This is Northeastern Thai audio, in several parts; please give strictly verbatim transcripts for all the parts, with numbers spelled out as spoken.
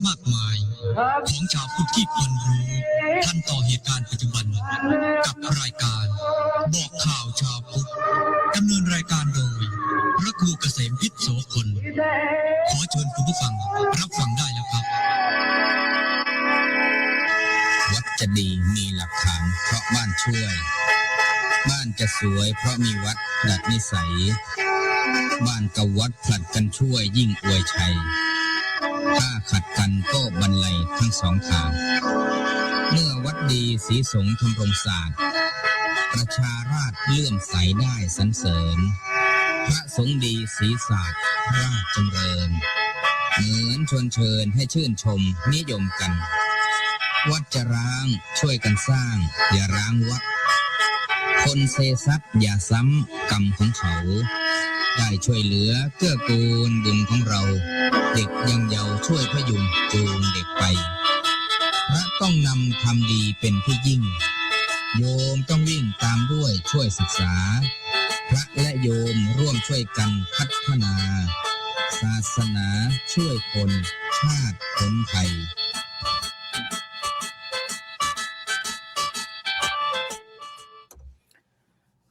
มากมายของชาวพุทธที่ควรรู้ ทันต่อเหตุการณ์ปัจจุบัน กับรายการบอกข่าวชาวพุทธ ดำเนินรายการโดย พระครูเกษมพิษโสพล ขอเชิญคุณผู้ฟังรับฟังได้แล้วครับ วัดจะดีมีหลักฐานเพราะบ้านช่วย บ้านจะสวยเพราะมีวัดดัดนิสัย บ้านกับวัดผลัดกันช่วยยิ่งอวยชัย ถ้าขัดกันก็บรรลัยทั้งสองทาง เมื่อวัดดีศรีสงฆ์ทำรงศาสตร์ ประชาราษฎร์เลื่อมใสได้สรรเสริญ พระสงฆ์ดีศรีศาสตร์ราชจำเริญ เหมือนชวนเชิญให้ชื่นชมนิยมกัน วัดจะร้างช่วยกันสร้าง อย่าร้างวัด คนเซซัดอย่าซ้ำกรรมของเขา ได้ช่วยเหลือเกื้อกูลบุญของเรา เด็กยังเยาว์ช่วยพยุงจูงเด็กไป พระต้องนำทำดีเป็นที่ยิ่ง โยมต้องวิ่งตามด้วยช่วยศึกษา พระและโยมร่วมช่วยกันพัฒนา ศาสนาช่วยคนชาติพ้นภัย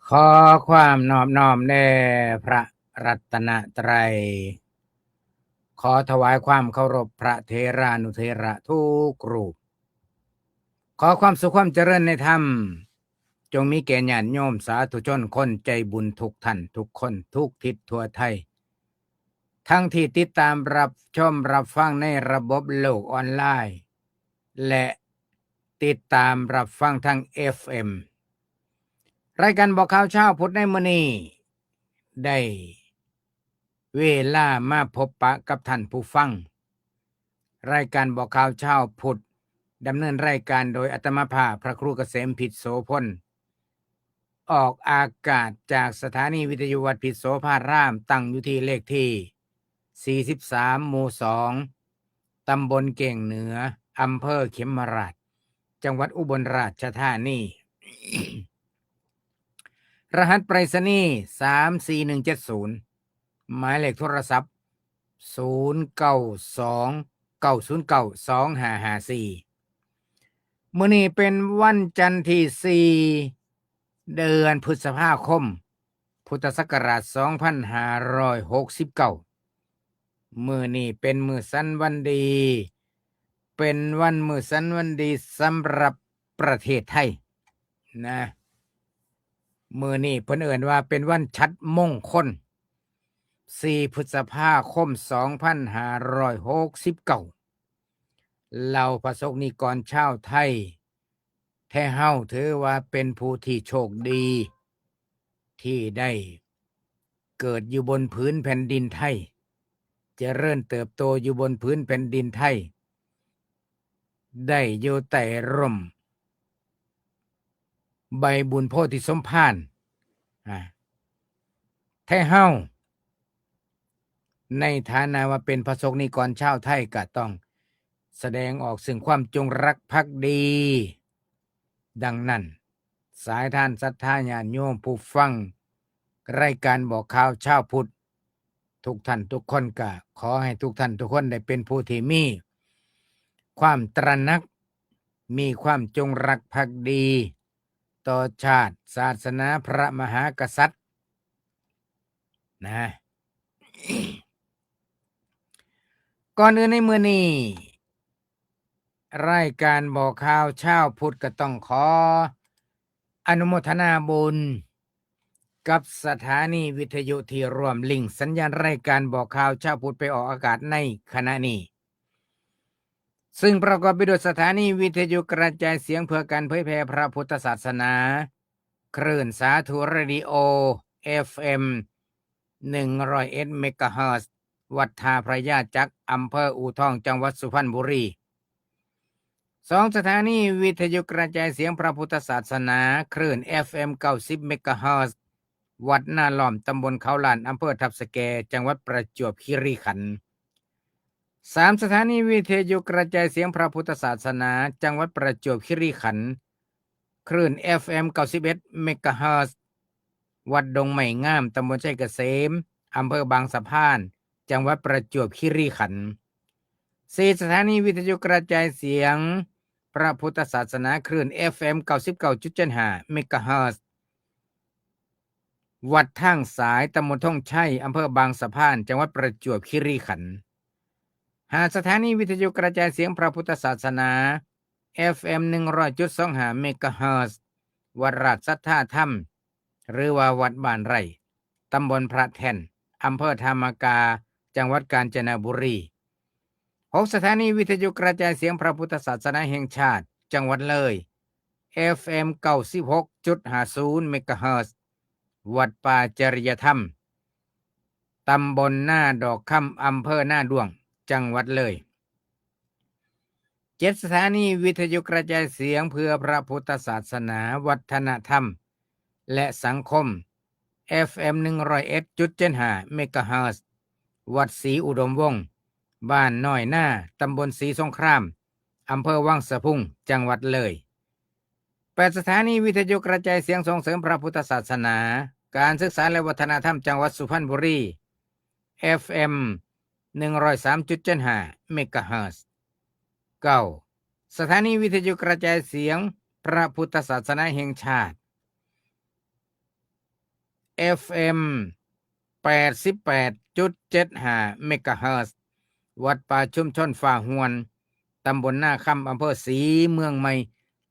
ขอความนอบน้อมแด่พระรัตนตรัย ขอถวายความเคารพพระเถรานุเถระทุกรูป ขอความสุขความเจริญในธรรม จงมีแก่ญาติโยมสาธุชนคนใจบุญทุกท่านทุกคนทุกทิศทั่วไทย ทั้งที่ติดตามรับชมรับฟังในระบบโลกออนไลน์ และติดตามรับฟังทาง เอฟเอ็ม รายการบอกข่าวเช้าพุทธในมื้อนี้ ได้เวลามาพบปะกับท่านผู้ฟัง รายการบอกข่าวเช้าพุทธ ดำเนินรายการโดยอาตมาภาพพระครูเกษมพิษโสพล ออกอากาศจากสถานีวิทยุวัดพิษโสภาราม ตั้งอยู่ที่เลขที่ สี่สิบสาม หมู่ สอง ตำบลเก่งเหนือ อำเภอเขมราฐ จังหวัดอุบลราชธานี รหัสไปรษณีย์ สามสี่หนึ่งเจ็ดศูนย์ หมายเลขโทรศัพท์ ศูนย์เก้าสอง เก้าศูนย์เก้า สองห้าห้าสี่ มื้อนี้เป็นวันจันทร์ที่ สี่ เดือนพฤษภาคม พุทธศักราช สองพันห้าร้อยหกสิบเก้า มื้อนี้เป็นมื้อสันวันดี เป็นวันมื้อสันวันดีสำหรับประเทศไทยนะ มื้อนี้เพิ่นเอิ้นว่าเป็นวันฉัตรมงคล สี่ พฤษภาคม สองพันห้าร้อยหกสิบเก้า เหล่าประสบนิกรชาวไทย แท้เฮาถือว่าเป็นผู้ที่โชคดี ที่ได้เกิดอยู่บนผืนแผ่นดินไทย เจริญเติบโตอยู่บนผืนแผ่นดินไทย ได้อยู่ใต้ร่มใบบุญโพธิสมภาร อ่า แท้เฮา ในฐานะว่าเป็นประสบนิกรชาวไทย ก็ต้องแสดงออกซึ่งความจงรักภักดี ดังนั้น สายทานศรัทธาญาติโยมผู้ฟังรายการบอกข่าวเช้าพุทธ ทุกท่านทุกคน ก็ขอให้ทุกท่านทุกคนได้เป็นผู้ที่มีความตระหนัก มีความจงรักภักดี ต่อชาติ ศาสนา พระมหากษัตริย์ นะ ก่อนอื่นในมื้อนี้ รายการบอกข่าวเช้าพุทธก็ต้องขออนุโมทนาบุญ กับสถานีวิทยุที่ร่วมลิงก์สัญญาณรายการบอกข่าวเช้าพุทธไปออกอากาศในขณะนี้ ซึ่งประกอบไปด้วยสถานีวิทยุกระจายเสียงเพื่อการเผยแพร่พระพุทธศาสนา คลื่นสาธุเรดิโอ เอฟเอ็ม หนึ่งร้อยเอ็ด เมกะเฮิรตซ์ วัดท่าพระยาจักร อำเภออู่ทอง จังหวัดสุพรรณบุรี สอง สถานีวิทยุกระจายเสียงพระพุทธศาสนา คลื่น เอฟเอ็ม เก้าสิบ เมกะเฮิรตซ์ วัดนาล้อม ตำบลเขาล้าน อำเภอทับสะแก จังหวัดประจวบคีรีขันธ์ สาม สถานีวิทยุกระจายเสียงพระพุทธศาสนา จังหวัดประจวบคีรีขันธ์ คลื่น เอฟเอ็ม เก้าสิบเอ็ด เมกะเฮิรตซ์ วัดดงไม้งาม ตำบลชัยเกษม อำเภอบางสะพาน จังหวัดประจวบคีรีขันธ์ สี่ สถานีวิทยุกระจายเสียงพระพุทธศาสนาคลื่น เอฟเอ็ม เก้าสิบเก้าจุดเจ็ดห้า เมกะเฮิรตซ์ วัดทางสาย ตำบลธงชัย อำเภอบางสะพาน จังหวัดประจวบคีรีขันธ์ ห้า สถานีวิทยุกระจายเสียงพระพุทธศาสนา เอฟเอ็ม หนึ่งร้อยจุดสองห้า เมกะเฮิรตซ์ วัดราชสัทธาธรรม หรือว่าวัดบ้านไร่ ตำบลพระแท่น อำเภอธามกา จังหวัดกาญจนบุรี หก สถานีวิทยุกระจายเสียงพระพุทธศาสนาแห่งชาติ จังหวัดเลย เอฟเอ็ม เก้าสิบหกจุดห้าศูนย์ เมกะเฮิรตซ์ วัดป่าจริยธรรม ตำบลนาดอกคำ อำเภอนาด้วง จังหวัดเลย เจ็ด สถานีวิทยุกระจายเสียงเพื่อพระพุทธศาสนา วัฒนธรรม และสังคม เอฟเอ็ม หนึ่งร้อยเอ็ดจุดเจ็ดห้า เมกะเฮิรตซ์ วัดศรีอุดมวงศ์ บ้านน้อยนา ตำบลศรีสงคราม อำเภอวังสะพุง จังหวัดเลย แปด สถานีวิทยุกระจายเสียงส่งเสริมพระพุทธศาสนา การศึกษาและวัฒนธรรม จังหวัดสุพรรณบุรี เอฟเอ็ม หนึ่งร้อยสามจุดเจ็ดห้า เมกะเฮิรตซ์ เก้า สถานีวิทยุกระจายเสียงพระพุทธศาสนาแห่งชาติ เอฟเอ็ม แปดสิบแปดจุดเจ็ดห้า เมกะเฮิรตซ์ วัดป่าชุมชนฟ้าฮวน ตำบลนาคำ อำเภอศรีเมืองใหม่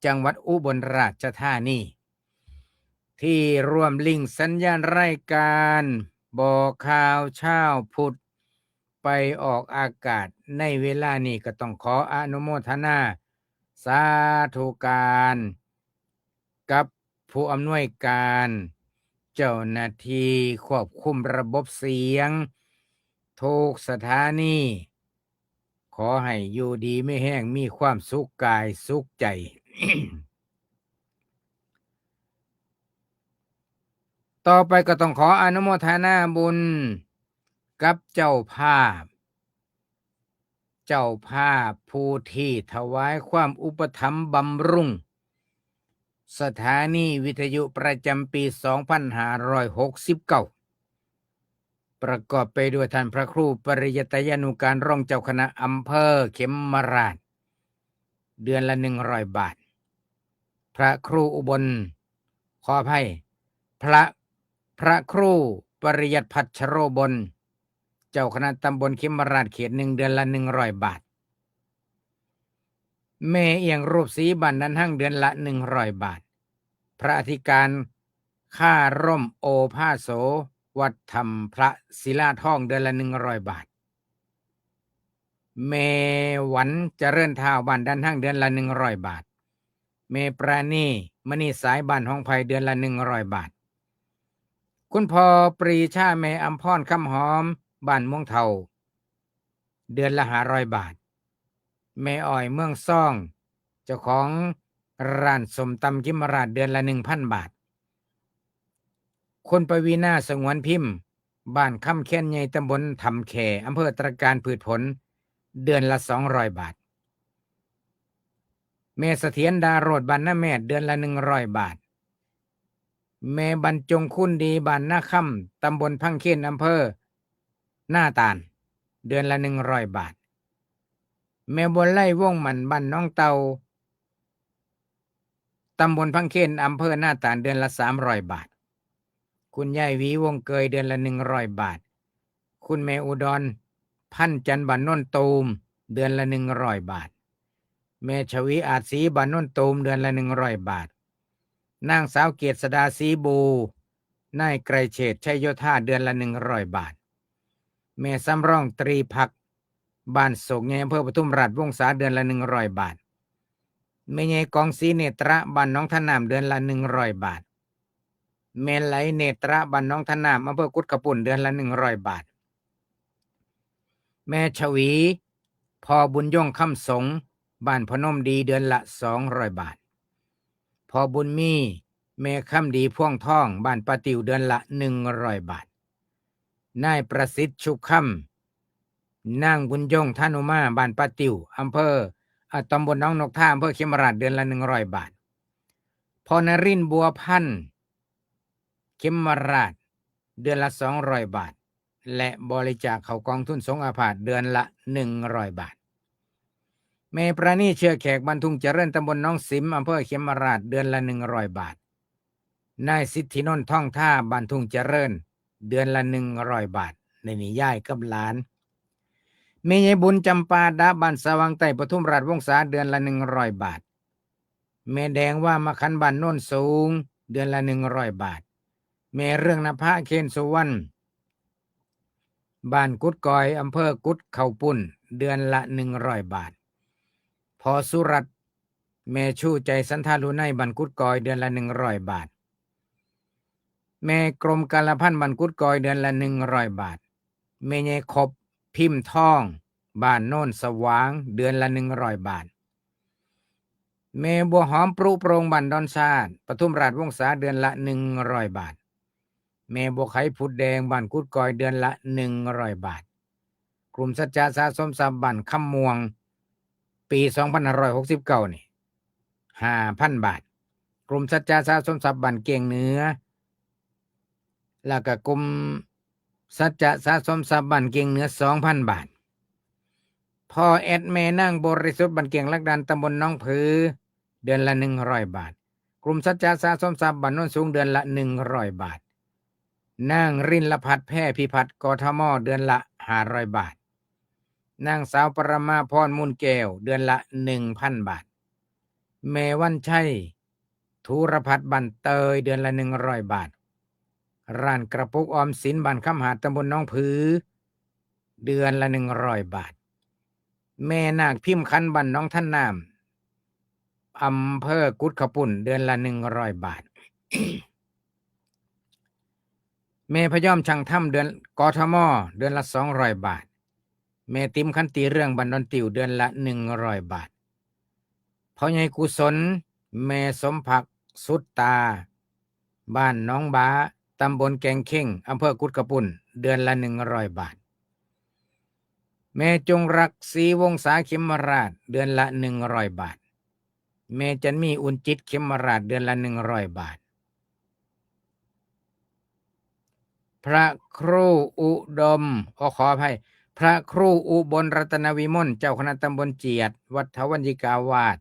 จังหวัดอุบลราชธานี ที่ร่วมลิงก์สัญญาณรายการบอกข่าวเช้าพุทธ ไปออกอากาศในเวลานี้ ก็ต้องขออนุโมทนาสาธุการกับผู้อำนวยการ เจ้าหน้าที่ควบคุมระบบเสียง ทุกสถานี ขอให้อยู่ดีมีแฮง มีความสุขกายสุขใจ ต่อไปก็ต้องขออนุโมทนาบุญกับเจ้าภาพ เจ้าภาพผู้ที่ถวายความอุปถัมภ์บำรุง สถานีวิทยุประจำปี สองพันห้าร้อยหกสิบเก้า ประกอบไปด้วยท่านพระครูปริยัตยานุการ รองเจ้าคณะอำเภอเขมราฐ เดือนละหนึ่งร้อยบาท พระครูอุบล ขออภัย พระ พระครูปริยัติพัชโรบล เจ้าคณะตำบลเขมราฐเขตหนึ่ง เดือนละหนึ่งร้อยบาท แม่เอี่ยงรูปศรีบ้านดันหัง เดือนละหนึ่งร้อยบาท พระอธิการ ค่าร่มโอภาโส วัดถ้ำพระศิลาทอง เดือนละหนึ่งร้อยบาท แม่หวันเจริญท้าวบ้านดันหัง เดือนละหนึ่งร้อยบาท แม่ปราณีมณีสายบ้านหองไผ่ เดือนละหนึ่งร้อยบาท คุณพ่อปรีชาแม่อำพรคำหอม บ้านม่วงเฒ่า เดือนละห้าร้อยบาท แม่อ้อยเมืองซอง เจ้าของร้านส้มตำเขมราฐ เดือนละหนึ่งพันบาท คุณปวีณาสงวนพิมพ์ บ้านคำแคนใหญ่ ตำบลถ้ำแค่ อำเภอตระการ พืชผล เดือนละสองร้อยบาท แม่เสถียรดาโรจน์ บ้านนาแมด เดือนละหนึ่งร้อยบาท แม่บรรจงคุณดี บ้านนาคำ ตำบลพังเคน อำเภอนาตาล เดือนละหนึ่งร้อยบาท แม่บัวไลวงศ์มั่น บ้านหนองเต่า ตำบลพังเคน อำเภอนาตาล เดือนละสามร้อยบาท คุณยายหวีวงศ์เกย เดือนละหนึ่งร้อยบาท คุณแม่อุดรพันจันทร์ บ้านโนนตูม เดือนละหนึ่งร้อยบาท แม่ชวีอาจศรี บ้านโนนตูม เดือนละหนึ่งร้อยบาท นางสาวเกษดาศรีบู นายไกรเชษฐ์ ชัยโยธา เดือนละหนึ่งร้อยบาท แม่สำรองตรีพัก บ้านโศกใหญ่ อำเภอปทุมราชวงศา เดือนละหนึ่งร้อยบาท แม่ใหญ่กองศรีเนตระ บ้านหนองท่าน้ำ เดือนละหนึ่งร้อยบาท แม่ไหลเนตระ บ้านหนองท่าน้ำ อำเภอกุดขะปุ้น เดือนละหนึ่งร้อยบาท แม่ชวี พ่อบุญยงคำสง บ้านพนมดี เดือนละสองร้อยบาท พ่อบุญมี แม่คำดีพวงทอง บ้านป่าติว เดือนละหนึ่งร้อยบาท นายประสิทธิ์ชุบคำ นางบุญยงธนุมา บ้านป่าติว อำเภอ อ่า ตำบลหนองนกทา อำเภอเขมราฐ เดือนละหนึ่งร้อยบาท พ่อนรินทร์บัวพันธ์ เขมราฐ เดือนละสองร้อยบาท และบริจาคเข้ากองทุนสงฆ์อาพาธเดือนละหนึ่งร้อยบาท แม่ประณีเชื้อแขก บ้านทุ่งเจริญ ตำบลหนองสิม อำเภอเขมราฐ เดือนละหนึ่งร้อยบาท นายสิทธินนท์ ทองท่า บ้านทุ่งเจริญ เดือนละหนึ่งร้อยบาท ในนิยายกับหลาน แม่ยายบุญ จำปาดา บ้านสว่างใต้ ปทุมราชวงศา เดือนละหนึ่งร้อยบาท แม่แดง วามขัน บ้านโนนสูง เดือนละหนึ่งร้อยบาท แม่เรื่องนภา เคนสุวรรณ บ้านกุดกอย อำเภอกุดเขาปุ้น เดือนละหนึ่งร้อยบาท พ่อสุรัตน์ แม่ชูใจ สันทาลุไน บ้านกุดกอย เดือนละหนึ่งร้อยบาท แม่กรมการละพัน บ้านกุดกอย เดือนละหนึ่งร้อยบาท แม่ยายคบ พิมพ์ทอง บ้านโนนสว่าง เดือนละหนึ่งร้อยบาท แม่บัวหอม ปรุโปรง บ้านดอนซาด ปทุมราชวงศา เดือนละหนึ่งร้อยบาท แม่บัวไข ผุดแดง บ้านกุดกอย เดือนละหนึ่งร้อยบาท กลุ่มสัจจะสะสมทรัพย์ บ้านคำม่วง ปีสองพันห้าร้อยหกสิบเก้านี่ ห้าพันบาท กลุ่มสัจจะสะสมทรัพย์ บ้านเกียงเหนือ แล้วก็กลุ่มสัจจะสะสมทรัพย์ บ้านเกียงเหนือ สองพันบาท พ่อแอด แม่นางบริสุทธิ์ บ้านเกียงลักดาน ตำบลหนองผือ เดือนละหนึ่งร้อยบาท กลุ่มสัจจะสะสมทรัพย์ บ้านโนนสูง เดือนละหนึ่งร้อยบาท นางรินลพัฒน์ แพรพิพัฒน์ กทม เดือนละห้าร้อยบาท นางสาวปรมาพร มูลแก้ว เดือนละหนึ่งพันบาท แม่วันชัย ธุรพัฒน์ บ้านเตย เดือนละหนึ่งร้อยบาท ร้านกระปุกออมสิน บ้านคำหาด ตำบลหนองผือ เดือนละหนึ่งร้อยบาท แม่นาค พิมพ์ขัน บ้านหนองทันน้ำ อำเภอกุดเขาปุ้น เดือนละหนึ่งร้อยบาท แม่พยอม ช่างทำ เดือน กทม เดือนละสองร้อยบาท แม่ติ๋ม ขันติเรื่อง บ้านดอนติว เดือนละหนึ่งร้อยบาท พ่อใหญ่กุศล แม่สมภักดิ์ สุดตา บ้านหนองบา ตำบลแกงเข่ง อำเภอกุดกระปุ้น เดือนละหนึ่งร้อยบาท แม่จงรัก ศรีวงศา เขมราช เดือนละหนึ่งร้อยบาท แม่จันมี อุ่นจิต เขมราช เดือนละหนึ่งร้อยบาท พระครูอุดม ขอ ขออภัย พระครูอุบลรัตนวิมล เจ้าคณะตำบลเจียด วัดทวัญญิกาวาส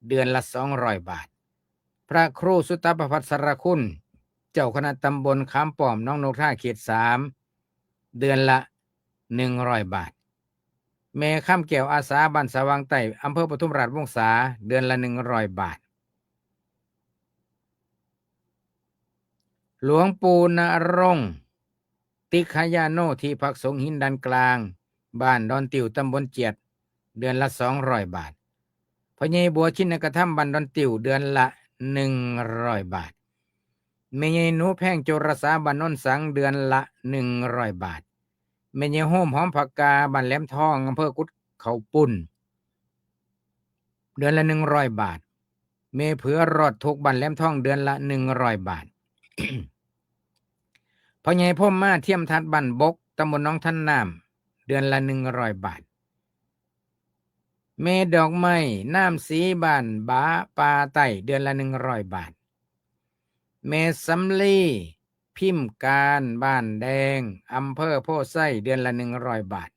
เดือนละสองร้อยบาท พระครูสุตตะประภัสสรคุณ เจ้าคณะตำบลขามป้อม หนองนกทา เขตสาม เดือนละหนึ่งร้อยบาท แม่คำแก้ว อาสา บ้านสว่างใต้ อำเภอปทุมราชวงศา เดือนละหนึ่งร้อยบาท หลวงปู่ณรงค์ ติขยาโน ที่พักสงฆ์หินด้านกลาง บ้านดอนติว ตำบลเจียด เดือนละสองร้อยบาท พ่อใหญ่บัว ชินกธรรม บ้านดอนติว เดือนละหนึ่งร้อยบาท แม่ใหญ่หนูแพง โจรสา บ้านโนนสัง เดือนละหนึ่งร้อยบาท แม่ใหญ่โฮม หอมผักกา บ้านแหลมทอง อำเภอกุดเขาปุ้น เดือนละหนึ่งร้อยบาท แม่เผือ รอดทุกข์ บ้านแหลมทอง เดือนละหนึ่งร้อยบาท พ่อใหญ่พรหมมา เทียมทัด บ้านบก ตำบลหนองทันน้ำ เดือนละหนึ่งร้อยบาท แม่ดอกไม้ นามศรี บ้านบาป่าใต้ เดือนละหนึ่งร้อยบาท แม่สำลี พิมพ์การ บ้านแดง อำเภอโพธิ์ไซ เดือนละหนึ่งร้อยบาท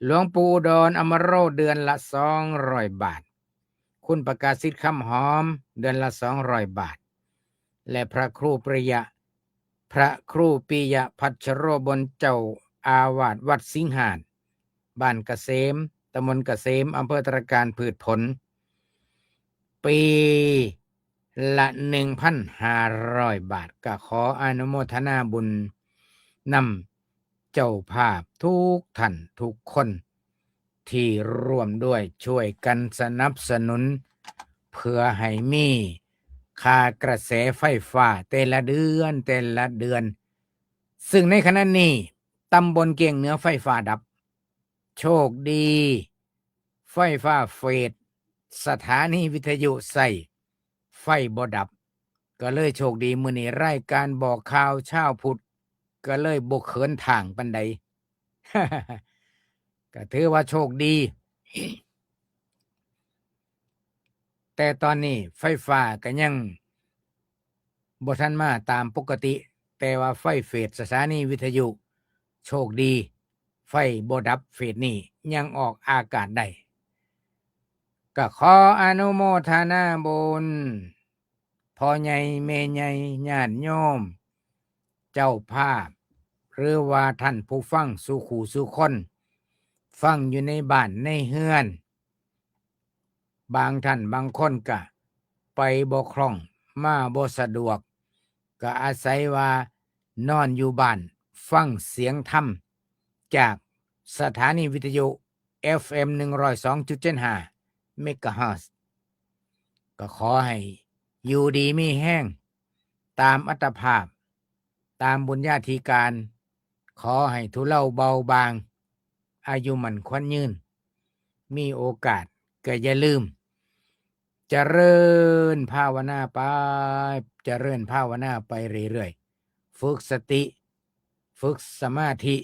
หลวงปู่อุดร อมโร เดือนละสองร้อยบาท คุณประกาศิษย์ คำหอม เดือนละสองร้อยบาท และพระครูปิยะ พระครูปิยะพัชโรบล เจ้าอาวาสวัดสิงหาด บ้านเกษม ตำบลเกษม อำเภอตระการ พืชผล ปีละหนึ่งพันห้าร้อยบาท ก็ขออนุโมทนาบุญนำเจ้าภาพทุกท่านทุกคน ที่ร่วมด้วยช่วยกันสนับสนุน เพื่อให้มีค่ากระแสไฟฟ้าแต่ละเดือน แต่ละเดือน ซึ่งในขณะนี้ตำบลเกียงเหนือไฟฟ้าดับ โชคดี ไฟฟ้าเฟด สถานีวิทยุใส่ไฟบ่ดับ ก็เลยโชคดี มื้อนี้รายการบอกข่าวเช้าพุธ ก็เลยบ่เขินถ่างปานใด ก็ถือว่าโชคดี แต่ตอนนี้ไฟฟ้าก็ยังบ่ทันมาตามปกติ แต่ว่าไฟเฟดสถานีวิทยุ โชคดี ไฟบ่ดับเฟดนี้ ยังออกอากาศได้ ก็ขออนุโมทนาบุญ พ่อใหญ่แม่ใหญ่ญาติโยม เจ้าภาพ หรือว่าท่านผู้ฟังสู่คู่สู่คน ฟังอยู่ในบ้านในเฮือน บางท่านบางคนก็ไปบ่คล่อง มาบ่สะดวก ก็อาศัยว่านอนอยู่บ้านฟังเสียงธรรม จากสถานีวิทยุ เอฟเอ็ม หนึ่งร้อยสองจุดเจ็ดห้า เมกะเฮิรตซ์ ก็ขอให้อยู่ดีมีแฮง ตามอัตภาพ ตามบุญญาธิการ ขอให้ทุเลาเบาบาง อายุมั่นขวัญยืน มีโอกาสก็อย่าลืม เจริญภาวนาไป เจริญภาวนาไปเรื่อยๆ ฝึกสติ ฝึกสมาธิ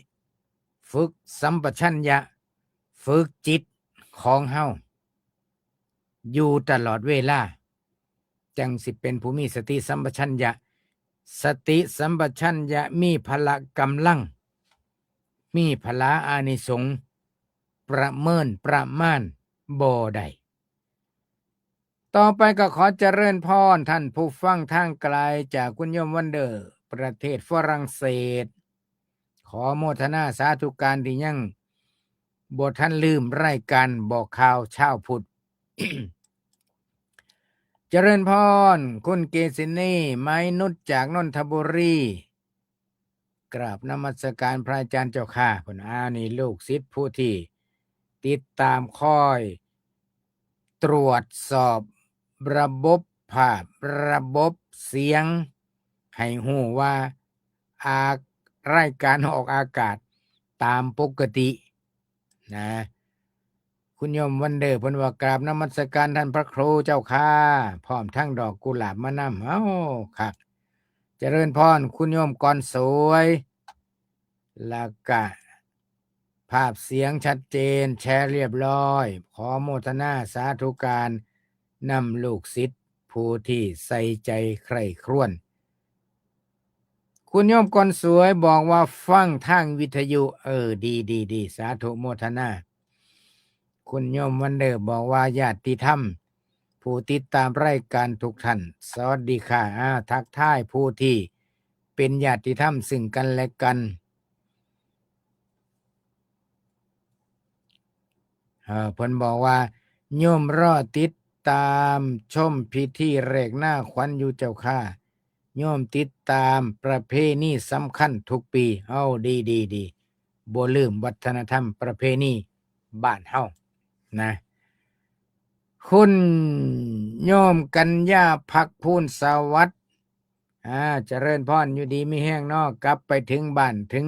ฝึกสัมปชัญญะ ฝึกจิตของเฮา อยู่ตลอดเวลา จั่งสิเป็นผู้มีสติสัมปชัญญะ สติสัมปชัญญะมีพละกำลัง มีพลาอานิสงส์ ประเมินประมาณบ่ได้ ต่อไปก็ขอเจริญพรท่านผู้ฟังทางไกลจากคุณโยมวันเดอร์ ประเทศฝรั่งเศส ขอโมทนาสาธุการที่ยังบ่ทันลืมรายการบอกข่าวชาวพุทธ เจริญพร คุณเกซินี ไม้นุชจากนนทบุรี กราบนมัสการพระอาจารย์เจ้าค่ะ เพิ่น อ้าว นี่ลูกศิษย์ผู้ที่ติดตามคอยตรวจสอบระบบภาพ ระบบเสียง ให้ฮู้ว่า อาก- รายการออกอากาศตามปกตินะ คุณโยมวันเดอร์เพิ่นว่ากราบนมัสการท่านพระครูเจ้าค่ะ พร้อมทั้งดอกกุหลาบมานำ เอ้า คัก เจริญพร คุณโยมกรสวย แล้วก็ภาพเสียงชัดเจน แชร์เรียบร้อย ขอโมทนาสาธุการนำลูกศิษย์ผู้ที่ใส่ใจใคร่ครวญ คุณโยมกรสวยบอกว่าฟังทางวิทยุ เออ ดี ดี ดี สาธุโมทนา คุณโยมวันเดอร์บอกว่าญาติธรรม ผู้ติดตามรายการทุกท่าน สวัสดีค่ะ อ่า ทักทายผู้ที่เป็นญาติธรรมซึ่งกันและกัน เอ่อ เพิ่นบอกว่า โยมรอติดตามชมพิธีแรกนาขวัญอยู่เจ้าค่ะ โยมติดตามประเพณีสำคัญทุกปี เอ้า ดี ดี ดี บ่ลืมวัฒนธรรมประเพณีบ้านเฮานะ คุณโยมกัญญา ภักภูลสวัสดิ์ อ่า เจริญพร อยู่ดีมีแฮงเนาะ กลับไปถึงบ้านถึง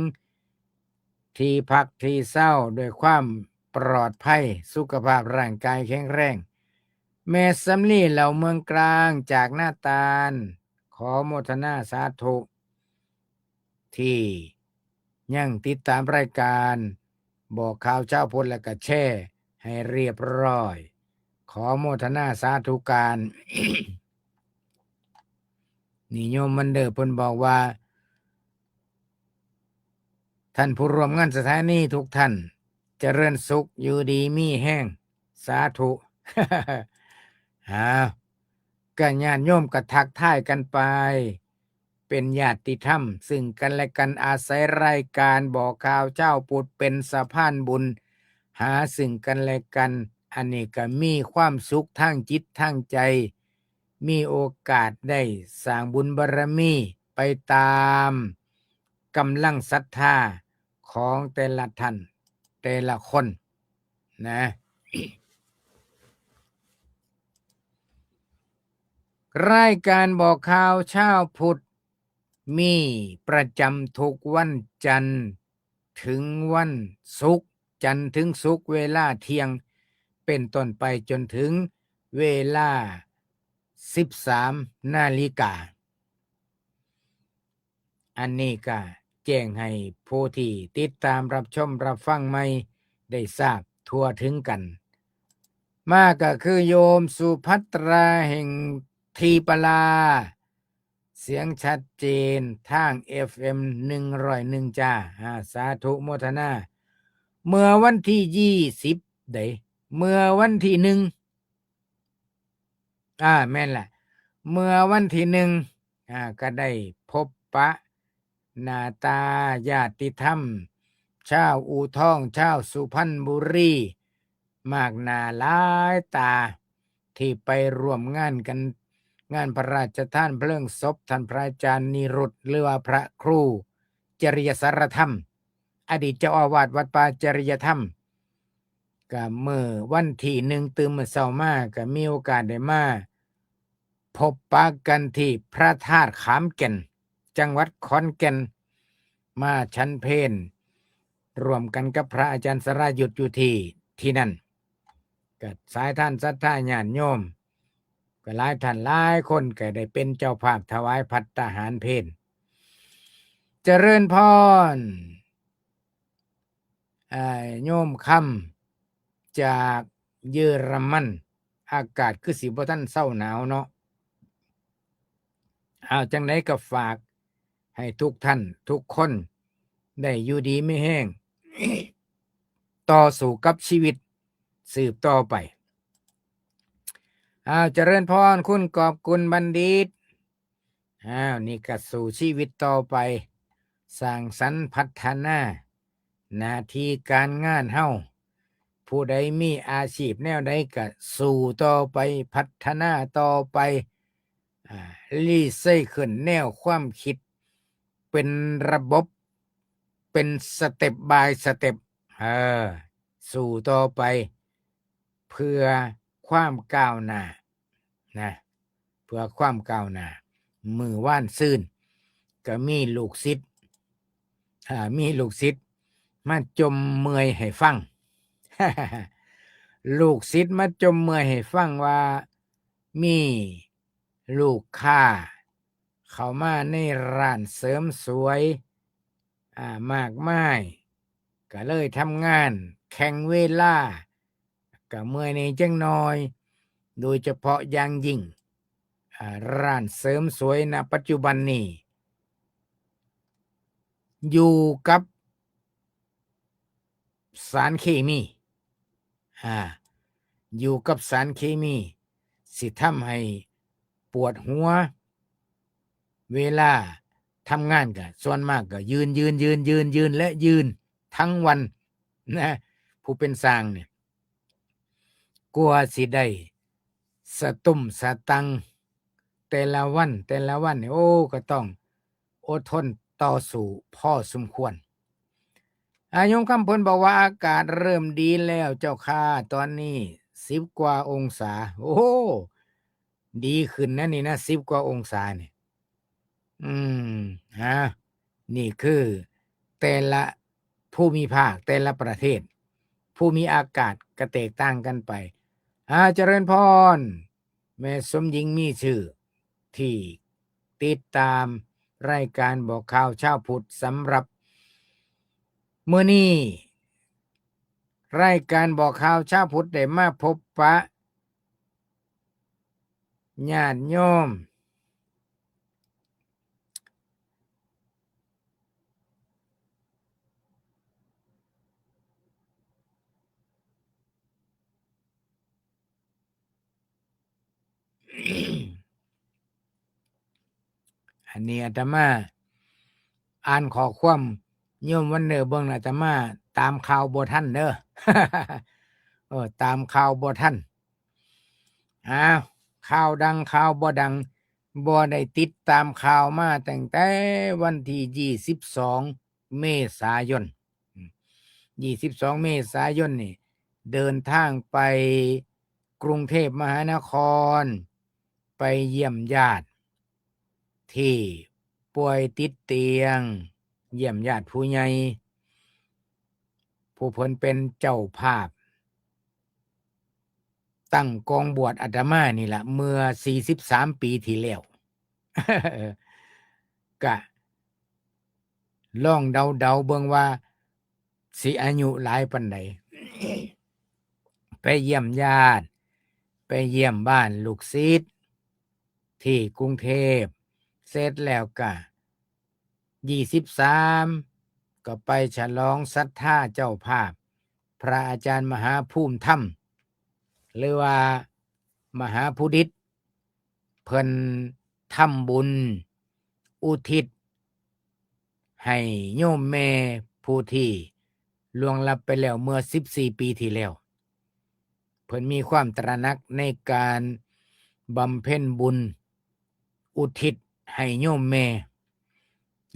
ที่พักที่เซาด้วยความปลอดภัย สุขภาพร่างกายแข็งแรง แม่สำลี เหล่าเมืองกลางจากนาตาล ขอโมทนาสาธุ ที่ยังติดตามรายการบอกข่าวชาวพุทธ และก็แชร์ให้เรียบร้อย ขอโมทนาสาธุการ นี่โยมวันเดอร์เพิ่นบอกว่า ท่านผู้ร่วมงานสถานีทุกท่าน เจริญสุข อยู่ดีมีแฮง สาธุ ฮะ ก็ญาติโยมก็ทักทายกันไป เป็นญาติธรรมซึ่งกันและกัน อาศัยรายการบอกข่าวชาวพุทธเป็นสะพานบุญหาซึ่งกันและกัน อันนี้ก็มีความสุขทางจิตทางใจ มีโอกาสได้สร้างบุญบารมีไปตามกำลังศรัทธาของแต่ละท่านแต่ละคนนะ รายการบอกข่าวชาวพุทธมีประจำทุกวันจันทร์ถึงวันศุกร์ จันทร์ถึงศุกร์เวลาเที่ยงเป็นต้นไปจนถึงเวลาสิบสามนาฬิกา อันนี้ก็แจ้งให้ผู้ที่ติดตามรับชมรับฟังใหม่ได้ทราบทั่วถึงกัน มาก็คือโยมสุภัตราแห่งทีปลา เสียงชัดเจนทาง เอฟเอ็ม หนึ่งร้อยหนึ่ง จ้า อ่า สาธุโมทนา เมื่อวันที่ยี่สิบ เด้ เมื่อวันที่หนึ่ง อ่า แม่นแหละ เมื่อวันที่หนึ่ง อ่า ก็ได้พบปะหน้าตาญาติธรรม ชาวอู่ทอง ชาวสุพรรณบุรี มากหน้าหลายตา ที่ไปร่วมงานกัน งานพระราชทานเพลิงศพท่านพระอาจารย์นิรุต หรือว่าพระครูจริยสารธรรม อดีตเจ้าอาวาสวัดป่าจริยธรรม ก็มื้อวันที่หนึ่งตื่นมื้อเช้ามา ก็มีโอกาสได้มาพบปะกันที่พระธาตุขามแก่น จังหวัดขอนแก่น มาฉันเพลร่วมกันกับพระอาจารย์สรายุทธอยู่ที่ ที่นั่น ก็สายทานศรัทธาญาติโยม ก็หลายท่านหลายคนก็ได้เป็นเจ้าภาพถวายภัตตาหารเพล เจริญพร อ่า โยมคำจากเยอรมัน อากาศคือสิบ่ทันเซาหนาวเนาะ เอา จั่งใดก็ฝากให้ทุกท่านทุกคนได้อยู่ดีมีแฮง ต่อสู้กับชีวิตสืบต่อไป อ้าว เจริญพร คุณกอบกุลบัณฑิต อ้าว นี่ก็สู้ชีวิตต่อไป สร้างสรรค์พัฒนาหน้าที่การงานเฮา ผู้ใดมีอาชีพแนวใดก็สู้ต่อไป พัฒนาต่อไป อ่า รีไซเคิลแนวความคิด เป็นระบบ เป็น step by step เออ สู้ต่อไป เพื่อความก้าวหน้า นะ เพื่อความก้าวหน้า มื้อวานซืน ก็มีลูกศิษย์ อ่า มีลูกศิษย์มาจ่มเมื่อยให้ฟัง ลูกศิษย์มาจ่มเมื่อยให้ฟังว่า มีลูกค้าเข้ามาในร้านเสริมสวย อ่า มากมาย ก็เลยทำงานแข่งเวลา ก็เมื่อยแหน่จักหน่อย โดยเฉพาะอย่างยิ่ง อ่า ร้านเสริมสวย ณ ปัจจุบันนี้ อยู่กับสารเคมี อ่า อยู่กับสารเคมี สิทำให้ปวดหัว เวลาทำงานก็ส่วนมากก็ยืน ยืน ยืน ยืน ยืน และยืนทั้งวันนะ ผู้เป็นช่างเนี่ย กว่าสิได้สตุ้มสตังค์แต่ละวัน แต่ละวันเนี่ย โอ้ ก็ต้องอดทนต่อสู้พอสมควร อา โยมคำเพิ่นบอกว่าอากาศเริ่มดีแล้วเจ้าค่ะ ตอนนี้สิบกว่าองศา โอ้ ดีขึ้นนะนี่นะ สิบกว่าองศาเนี่ย อืม ฮะ นี่คือแต่ละภูมิภาค แต่ละประเทศ ภูมิอากาศก็แตกต่างกันไป อ่า เจริญพร แม่สมหญิงมีชื่อ ที่ติดตามรายการบอกข่าวชาวพุทธ สำหรับมื้อนี้ รายการบอกข่าวชาวพุทธได้มาพบปะญาติโยม อันนี้อาตมาอ่านข้อความโยมวันเนอร์เบิ่งนะ อาตมาตามข่าวบ่ทันเด้อ เออ ตามข่าวบ่ทัน อ้าว ข่าวดังข่าวบ่ดัง บ่ได้ติดตามข่าวมาตั้งแต่วันที่ยี่สิบสองเมษายน อืม ยี่สิบสองเมษายนนี่ เดินทางไปกรุงเทพมหานคร ไปเยี่ยมญาติที่ป่วยติดเตียง เยี่ยมญาติผู้ใหญ่ ผู้เพิ่นเป็นเจ้าภาพ ตั้งกองบวชอาตมานี่ล่ะ เมื่อสี่สิบสามปีที่แล้ว กะลองเดาๆเบิ่งว่าสิอายุหลายปานใด ไปเยี่ยมญาติ ไปเยี่ยมบ้านลูกศิษย์ที่กรุงเทพ เสร็จแล้วกะ ยี่สิบสาม ก็ไปฉลองศรัทธาเจ้าภาพ พระอาจารย์มหาภูมิธรรม หรือว่ามหาภูดิต เพิ่นทำบุญอุทิศให้โยมแม่ผู้ที่ล่วงลับไปแล้วเมื่อสิบสี่ปีที่แล้ว เพิ่นมีความตระหนักในการบำเพ็ญบุญอุทิศให้โยมแม่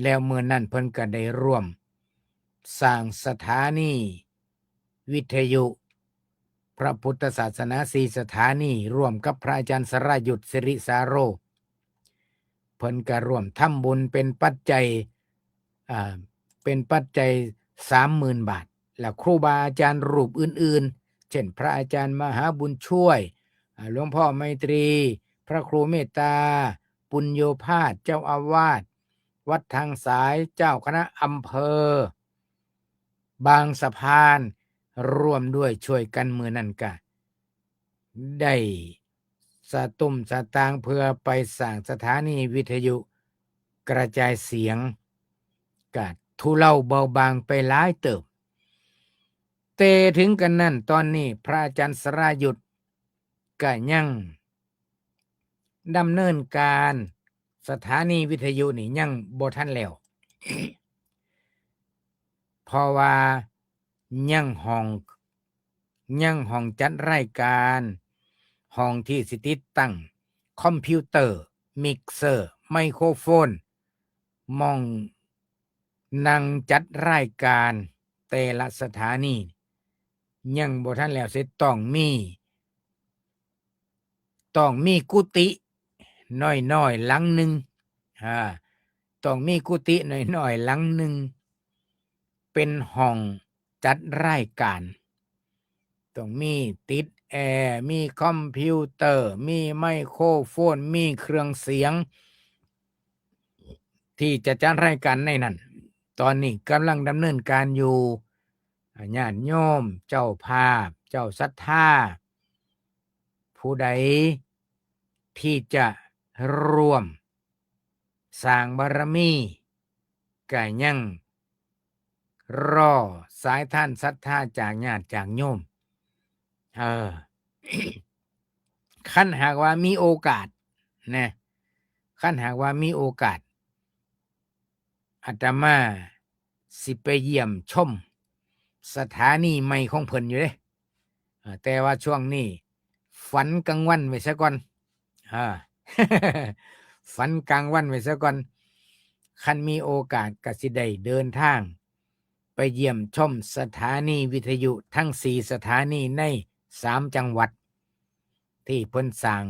แล้วมื้อนั้นเพิ่นก็ได้ร่วมสร้างสถานีวิทยุพระพุทธศาสนาสี่สถานี ร่วมกับพระอาจารย์สรายุทธสิริสาโร เพิ่นก็ร่วมทำบุญเป็นปัจจัย อ่า เป็นปัจจัยสามหมื่นบาท และครูบาอาจารย์รูปอื่นๆ เช่น พระอาจารย์มหาบุญช่วย อ่า หลวงพ่อไมตรี พระครูเมตตา ปุญโญภาส เจ้าอาวาสวัดทางสาย เจ้าคณะอำเภอ บางสะพาน ร่วมด้วยช่วยกันมื้อนั้นก็ได้สตุ้มสตางค์เพื่อไปสร้างสถานีวิทยุกระจายเสียง ก็ทุเลาเบาบางไปหลายเติบ แต่ถึงกันนั้น ตอนนี้พระอาจารย์สรายุทธก็ยังดำเนินการสถานีวิทยุนี่ยังบ่ทันแล้ว เพราะว่ายังห้อง ยังห้องจัดรายการ ห้องที่สิติดตั้งคอมพิวเตอร์ มิกเซอร์ ไมโครโฟน หม่องนั่งจัดรายการแต่ละสถานี ยังบ่ทันแล้วเสร็จ ต้องมี ต้องมีกุฏิน้อยๆหลังหนึ่ง อ่า ต้องมีกุฏิน้อยๆหลังหนึ่ง เป็นห้องจัดรายการ ต้องมีติดแอร์ มีคอมพิวเตอร์ มีไมโครโฟน มีเครื่องเสียง ที่จะจัดรายการในนั้น ตอนนี้กำลังดำเนินการอยู่ ญาติโยม เจ้าภาพ เจ้าศรัทธา ผู้ใดที่จะร่วมสร้างบารมี ก็ยังรอสายทานศรัทธาจากญาติจากโยม เออ คันหากว่ามีโอกาสนะ คันหากว่ามีโอกาส อาตมาสิไปเยี่ยมชมสถานีใหม่ของเพิ่นอยู่เด้ อ่า แต่ว่าช่วงนี้ฝันกลางวันไว้ซะก่อน อ่า ฝันกลางวันไว้ซะก่อน คันมีโอกาสก็สิได้เดินทางไปเยี่ยมชมสถานีวิทยุทั้งสี่สถานีในสามจังหวัด ที่เพิ่นสร้าง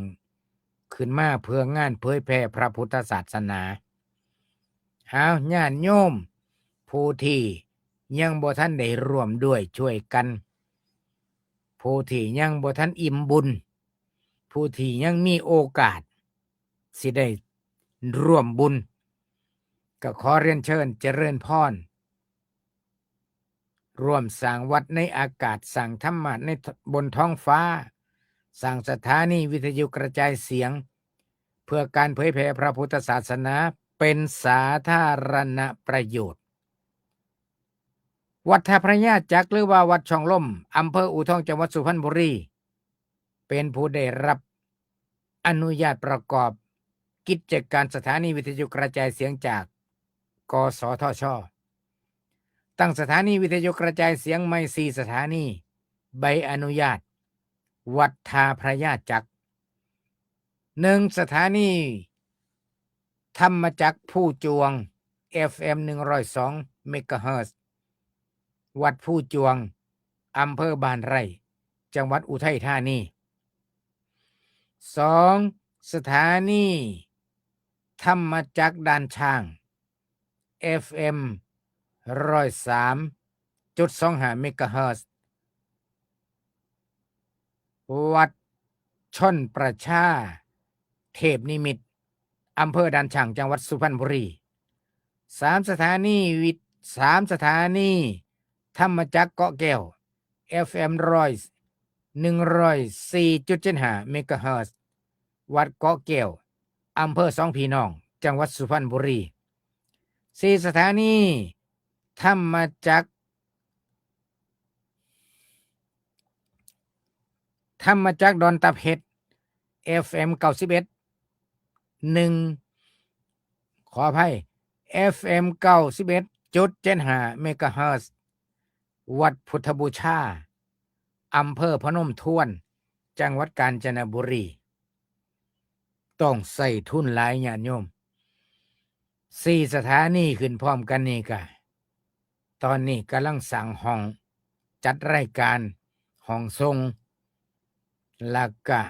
ขึ้นมาเพื่องานเผยแผ่พระพุทธศาสนา เอาญาติโยม ผู้ที่ยังบ่ทันได้ร่วมด้วยช่วยกัน ผู้ที่ยังบ่ทันอิ่มบุญ ผู้ที่ยังมีโอกาสสิได้ร่วมบุญ ก็ขอเรียนเชิญเจริญพร ร่วมสร้างวัดในอากาศ สร้างธรรมะในบนท้องฟ้า สร้างสถานีวิทยุกระจายเสียง เพื่อการเผยแผ่พระพุทธศาสนาเป็นสาธารณประโยชน์ วัดท่าพระยาจักร หรือว่าวัดช่องลม อำเภออู่ทอง จังหวัดสุพรรณบุรี เป็นผู้ได้รับอนุญาตประกอบกิจการสถานีวิทยุกระจายเสียงจาก กสทช. ตั้งสถานีวิทยุกระจายเสียงใหม่สี่สถานี ใบอนุญาต วัดท่าพระยาจักร หนึ่งสถานีธรรมจักรภูจวง เอฟเอ็ม หนึ่งร้อยสองเมกะเฮิรตซ์ วัดภูจวง อำเภอบ้านไร่ จังหวัดอุทัยธานี สองสถานีธรรมจักรด่านช้าง เอฟเอ็ม ร้อยสามจุดสองห้าเมกะเฮิรตซ์ วัดชลประชาเทพนิมิตร อำเภอด่านช้าง จังหวัดสุพรรณบุรี สามสถานีวิท- สามสถานีธรรมจักรเกาะแก้ว เอฟเอ็ม ร้อย- หนึ่งร้อยสี่จุดเจ็ดห้าเมกะเฮิรตซ์ วัดเกาะแก้ว อำเภอสองพี่น้อง จังหวัดสุพรรณบุรี สี่สถานีธรรมจักร ธรรมจักรดอนตะเพ็ด เอฟเอ็ม เก้าสิบเอ็ด หนึ่ง ขออภัย เอฟเอ็ม เก้าสิบเอ็ดจุดเจ็ดห้า เมกะเฮิรตซ์ วัดพุทธบูชา อำเภอพนมทวน จังหวัดกาญจนบุรี ต้องใช้ทุนหลายญาติโยม สี่สถานีขึ้นพร้อมกันนี่กะ ตอนนี้กำลังสร้างห้องจัดรายการ ห้องส่ง แล้วกะ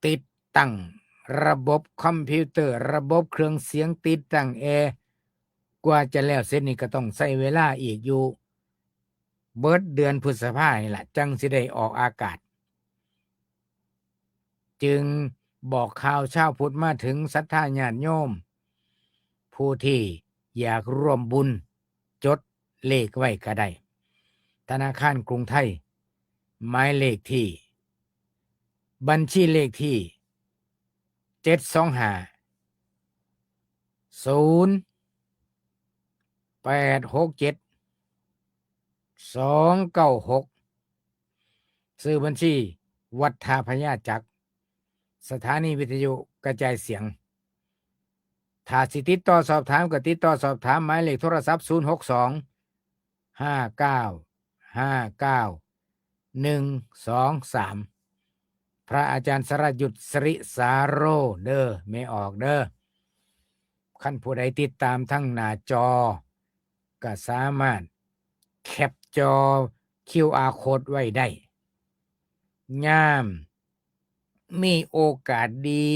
ติดตั้งระบบคอมพิวเตอร์ ระบบเครื่องเสียง ติดตั้งแอร์ กว่าจะแล้วเสร็จนี่ก็ต้องใช้เวลาอีกอยู่ เบิดเดือนพฤษภานี่ล่ะ จั่งสิได้ออกอากาศ จึงบอกข่าวชาวพุทธมาถึงศรัทธาญาติโยม ผู้ที่อยากร่วมบุญ จดเลขไว้ก็ได้ ธนาคารกรุงไทย หมายเลขที่ บัญชีเลขที่ เจ็ดสองห้า ศูนย์ แปดหกเจ็ด สองเก้าหก ชื่อบัญชี วัดท่าพญาจักร สถานีวิทยุกระจายเสียง ถ้าสิติดต่อสอบถามก็ติดต่อสอบถาม หมายเลขโทรศัพท์ ศูนย์หกสอง ห้าเก้า ห้าเก้า หนึ่งสองสาม พระอาจารย์สรยุทธ สิริสาโร เด้อ แม่ออกเด้อ คันผู้ใดติดตามทางหน้าจอ ก็สามารถแคปจอ คิวอาร์ โค้ด ไว้ได้ ยามมีโอกาสดี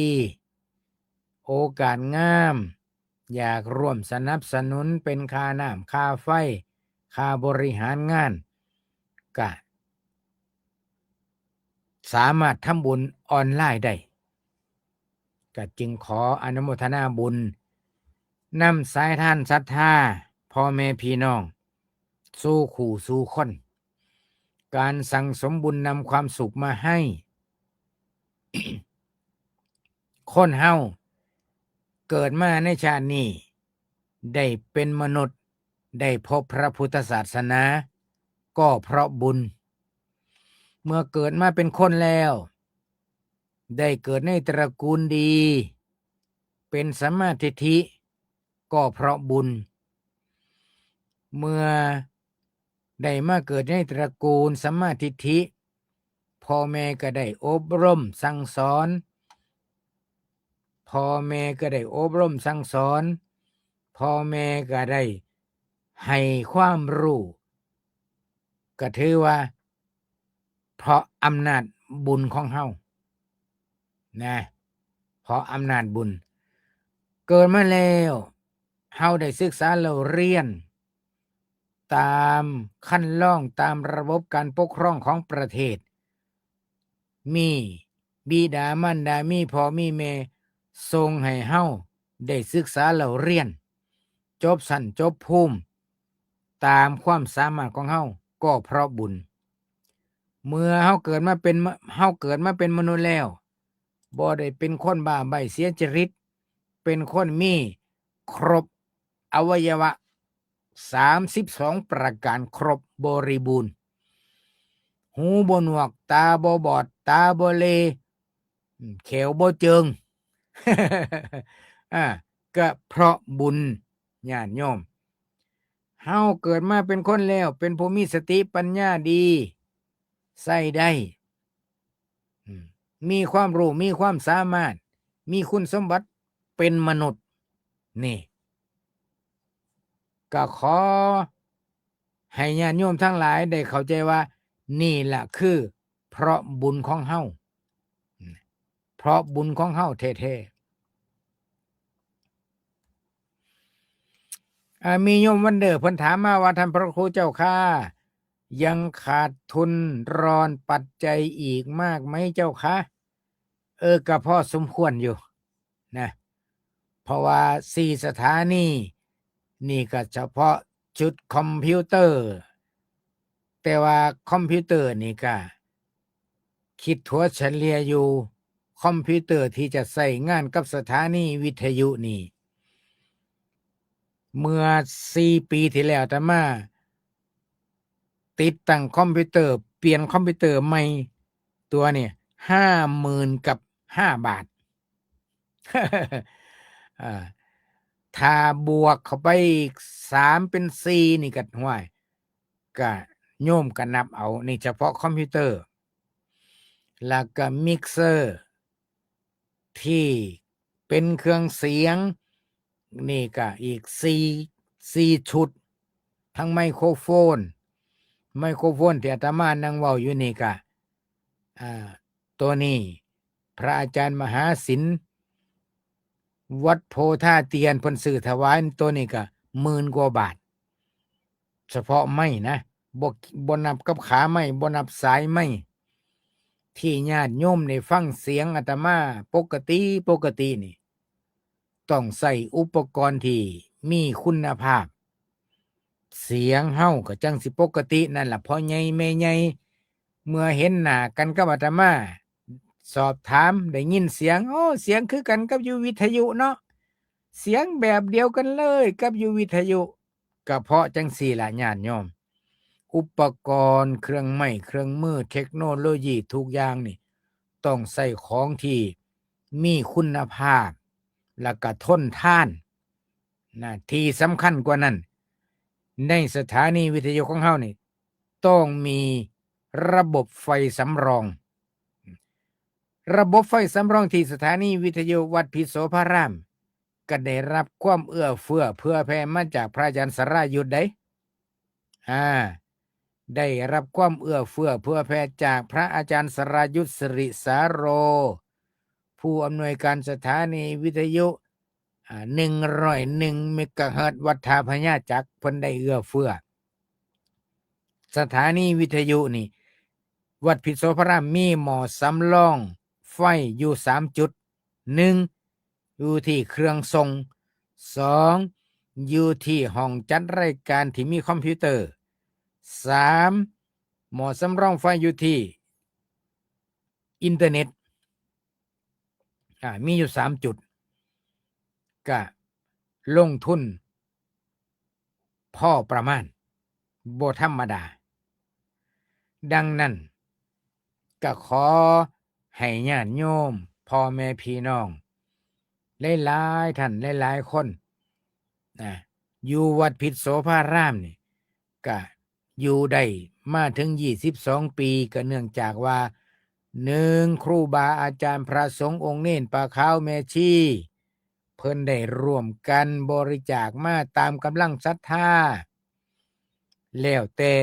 โอกาสงาม อยากร่วมสนับสนุนเป็นค่าน้ำค่าไฟ ค่าบริหารงาน ก็สามารถทำบุญออนไลน์ได้ ก็จึงขออนุโมทนาบุญ นำสายทานศรัทธา พ่อแม่พี่น้อง สู่คู่สู่คน การสั่งสมบุญนำความสุขมาให้ คนเฮาเกิดมาในชาตินี้ ได้เป็นมนุษย์ ได้พบพระพุทธศาสนา ก็เพราะบุญ เมื่อเกิดมาเป็นคนแล้ว ได้เกิดในตระกูลดี เป็นสัมมาทิฏฐิ ก็เพราะบุญ เมื่อได้มาเกิดในตระกูลสัมมาทิฏฐิ พ่อแม่ก็ได้อบรมสั่งสอน พ่อแม่ก็ได้อบรมสั่งสอน พ่อแม่ก็ได้ให้ความรู้ ก็ถือว่า เพราะอำนาจบุญของเฮา นะ เพราะอำนาจบุญ เกิดมาแล้ว เฮาได้ศึกษาเล่าเรียน ตามคันลอง ตามระบบการปกครองของประเทศ มีบิดามารดา มีพ่อมีแม่ ส่งให้เฮาได้ศึกษาเล่าเรียน จบชั้นจบภูมิ ตามความสามารถของเฮา ก็เพราะบุญ เมื่อเฮาเกิดมาเป็นม- เฮาเกิดมาเป็นมนุษย์แล้ว บ่ได้เป็นคนบ้าใบ้เสียจริต เป็นคนมีครบอวัยวะ สามสิบสองประการ ครบบริบูรณ์ หูบ่หนวก ตาบ่บอด ตาบ่เล อืม แข้วบ่เจิง อ่า ก็เพราะบุญ ญาติโยม เฮาเกิดมาเป็นคนแล้ว เป็นผู้มีสติปัญญาดี ใช้ได้ อืม มีความรู้ มีความสามารถ มีคุณสมบัติ เป็นมนุษย์ นี่ ก็ขอให้ญาติโยมทั้งหลายได้เข้าใจว่า นี่แหละคือเพราะบุญของเฮา เพราะบุญของเฮาแท้ๆ อ่า มีโยมวันเดอร์เพิ่นถามมาว่า ท่านพระครูเจ้าข้า ยังขาดทุนรอนปัจจัยอีกมากไหมเจ้าคะ เออ ก็พอสมควรอยู่นะ เพราะว่าสี่สถานีนี่ก็เฉพาะชุดคอมพิวเตอร์ แต่ว่าคอมพิวเตอร์นี่ก็คิดถัวเฉลี่ยอยู่ คอมพิวเตอร์ที่จะใช้งานกับสถานีวิทยุนี่ เมื่อสี่ปีที่แล้วอาตมาติดตั้งคอมพิวเตอร์ เปลี่ยนคอมพิวเตอร์ใหม่ตัวนี่ ห้าหมื่นกับห้าบาท อ่า ถ้าบวกเข้าไปอีกสามเป็นสี่นี่ก็ ห้วย ก็โยมก็นับเอา นี่เฉพาะคอมพิวเตอร์ แล้วก็มิกเซอร์ ที่เป็นเครื่องเสียง นี่ก็อีกสี่ สี่ชุด ทั้งไมโครโฟน ไมโครโฟนที่อาตมานั่งเว้าอยู่นี่ก็ อ่า ตัวนี้ พระอาจารย์มหาศิลป์ วัดโพธาเตียน เพิ่นซื้อถวายตัวนี้ก็หมื่นกว่าบาท เฉพาะไม้นะ บ่ บ่นับกับขาไม้ บ่นับสายไม้ ที่ญาติโยมได้ฟังเสียงอาตมาปกติ ปกตินี่ ต้องใช้อุปกรณ์ที่มีคุณภาพ เสียงเฮาก็จั่งสิปกตินั่นล่ะ พ่อใหญ่แม่ใหญ่ เมื่อเห็นหน้ากันกับอาตมา สอบถาม ได้ยินเสียง โอ้ เสียงคือกันกับอยู่วิทยุเนาะ เสียงแบบเดียวกันเลยกับอยู่วิทยุ ก็เพราะจั่งซี้ล่ะญาติโยม อุปกรณ์เครื่องไม้เครื่องมือเทคโนโลยีทุกอย่างนี่ ต้องใช้ของที่มีคุณภาพ แล้วก็ทนทานนะ ที่สำคัญกว่านั้น ในสถานีวิทยุของเฮานี่ ต้องมีระบบไฟสำรอง ระบบไฟสำรองที่สถานีวิทยุวัดพิษโสภาราม ก็ได้รับความเอื้อเฟื้อเผื่อแผ่มาจากพระอาจารย์สรายุทธเด้ อ่า ได้รับความเอื้อเฟื้อเผื่อแผ่จากพระอาจารย์สรายุทธ สิริสาโร ผู้อำนวยการสถานีวิทยุ อ่า หนึ่งร้อยหนึ่งเมกะเฮิรตซ์วัดท่าพญาจัก เพิ่นได้เอื้อเฟื้อ สถานีวิทยุนี่ วัดพิษโสภารามมีหม้อสำรองไฟอยู่สามจุด หนึ่ง อยู่ที่เครื่องส่ง สอง อยู่ที่ห้องจัดรายการที่มีคอมพิวเตอร์ สาม หม้อสำรองไฟอยู่ที่อินเทอร์เน็ต อ่า มีอยู่สามจุด ก็ลงทุนพอประมาณ บ่ธรรมดา ดังนั้น ก็ขอให้ญาติโยม พ่อแม่พี่น้อง หลายๆท่าน หลายๆคนนะ อยู่วัดพิษโสภารามนี่ ก็อยู่ได้มาถึงยี่สิบสองปี ก็เนื่องจากว่า หนึ่ง ครูบาอาจารย์พระสงฆ์องค์เณร ป้าขาวแม่ชี เพิ่นได้ร่วมกันบริจาคมาตามกำลังศรัทธา แล้วแต่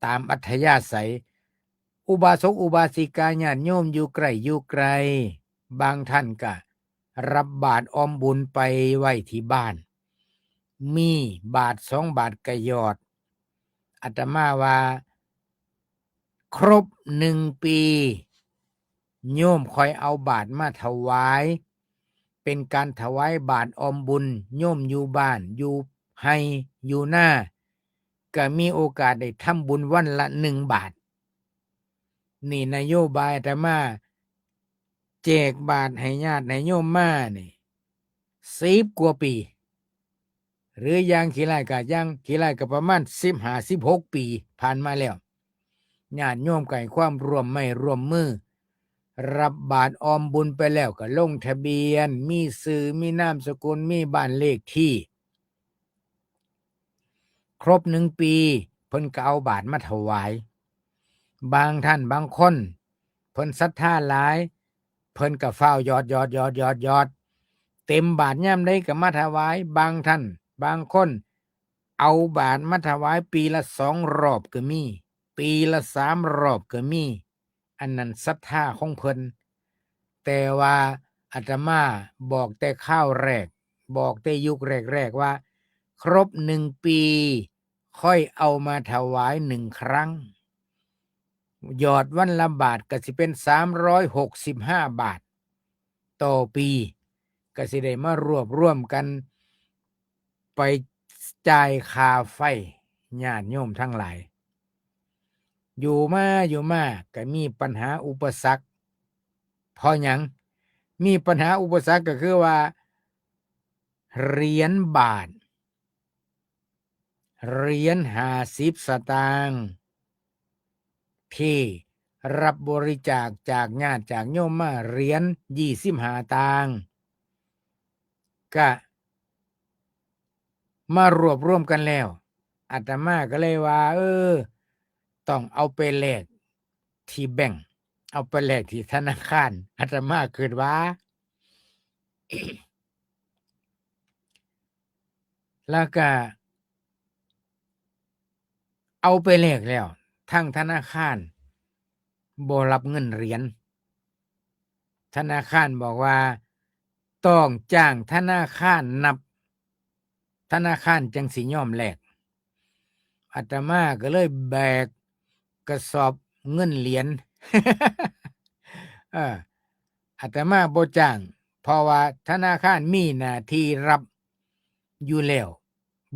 ตามอัธยาศัย อุบาสกอุบาสิกาญาติโยมอยู่ใกล้อยู่ไกล บางท่านก็รับบาตรออมบุญไปไว้ที่บ้าน มีบาตรสองบาตรก็หยอด อาตมาว่า ครบหนึ่งปี โยมค่อยเอาบาตรมาถวาย เป็นการถวายบาตรออมบุญ โยมอยู่บ้าน อยู่ไฮ่ อยู่นา ก็มีโอกาสได้ทำบุญวันละหนึ่งบาตร นี่นโยบายอาตมา แจกบาตรให้ญาติให้โยมมานี่ สิบกว่าปี หรืออย่างขี้ร้ายก็ อย่างขี้ร้ายก็ประมาณสิบห้า สิบหกปีผ่านมาแล้ว ญาติโยมก็ให้ความร่วมไม้ร่วมมือ รับบาตรออมบุญไปแล้วก็ลงทะเบียน มีชื่อ มีนามสกุล มีบ้านเลขที่ ครบหนึ่งปี เพิ่นก็เอาบาตรมาถวาย บางท่านบางคน เพิ่นศรัทธาหลาย เพิ่นก็ฟ้าวหยอด หยอด หยอด หยอด หยอด เต็มบาตรยามใดก็มาถวาย บางท่านบางคน เอาบาตรมาถวายปีละสองรอบก็มี ปีละสามรอบก็มี อันนั้นศรัทธาของเพิ่น แต่ว่าอาตมาบอกแต่คราวแรก บอกแต่ยุคแรกๆว่า ครบหนึ่งปี ค่อยเอามาถวายหนึ่งครั้ง หยอดวันละบาตรก็สิเป็นสามร้อยหกสิบห้าบาทต่อปี ก็สิได้มารวบรวมกัน ไปจ่ายค่าไฟ ญาติโยมทั้งหลาย อยู่มาอยู่มาก็มีปัญหาอุปสรรค เพราะหยัง มีปัญหาอุปสรรคก็คือว่า เหรียญบาท เหรียญห้าสิบสตางค์ ที่รับบริจาคจากญาติจากโยมมา เหรียญยี่สิบห้าตางค์ ก็มารวบรวมกันแล้ว อาตมาก็เลยว่า เออ ต้องเอาไปแลกที่แบงก์ เอาไปแลกที่ธนาคาร อาตมาคิดว่า แล้วก็เอาไปแลกแล้ว ทางธนาคารบ่รับเงินเหรียญ ธนาคารบอกว่า ต้องจ้างธนาคารนับ ธนาคารจั่งสิยอมแลก อาตมาก็เลยแบกกระสอบเงินเหรียญ เออ อาตมาบ่จ้าง เพราะว่าธนาคารมีหน้าที่รับอยู่แล้ว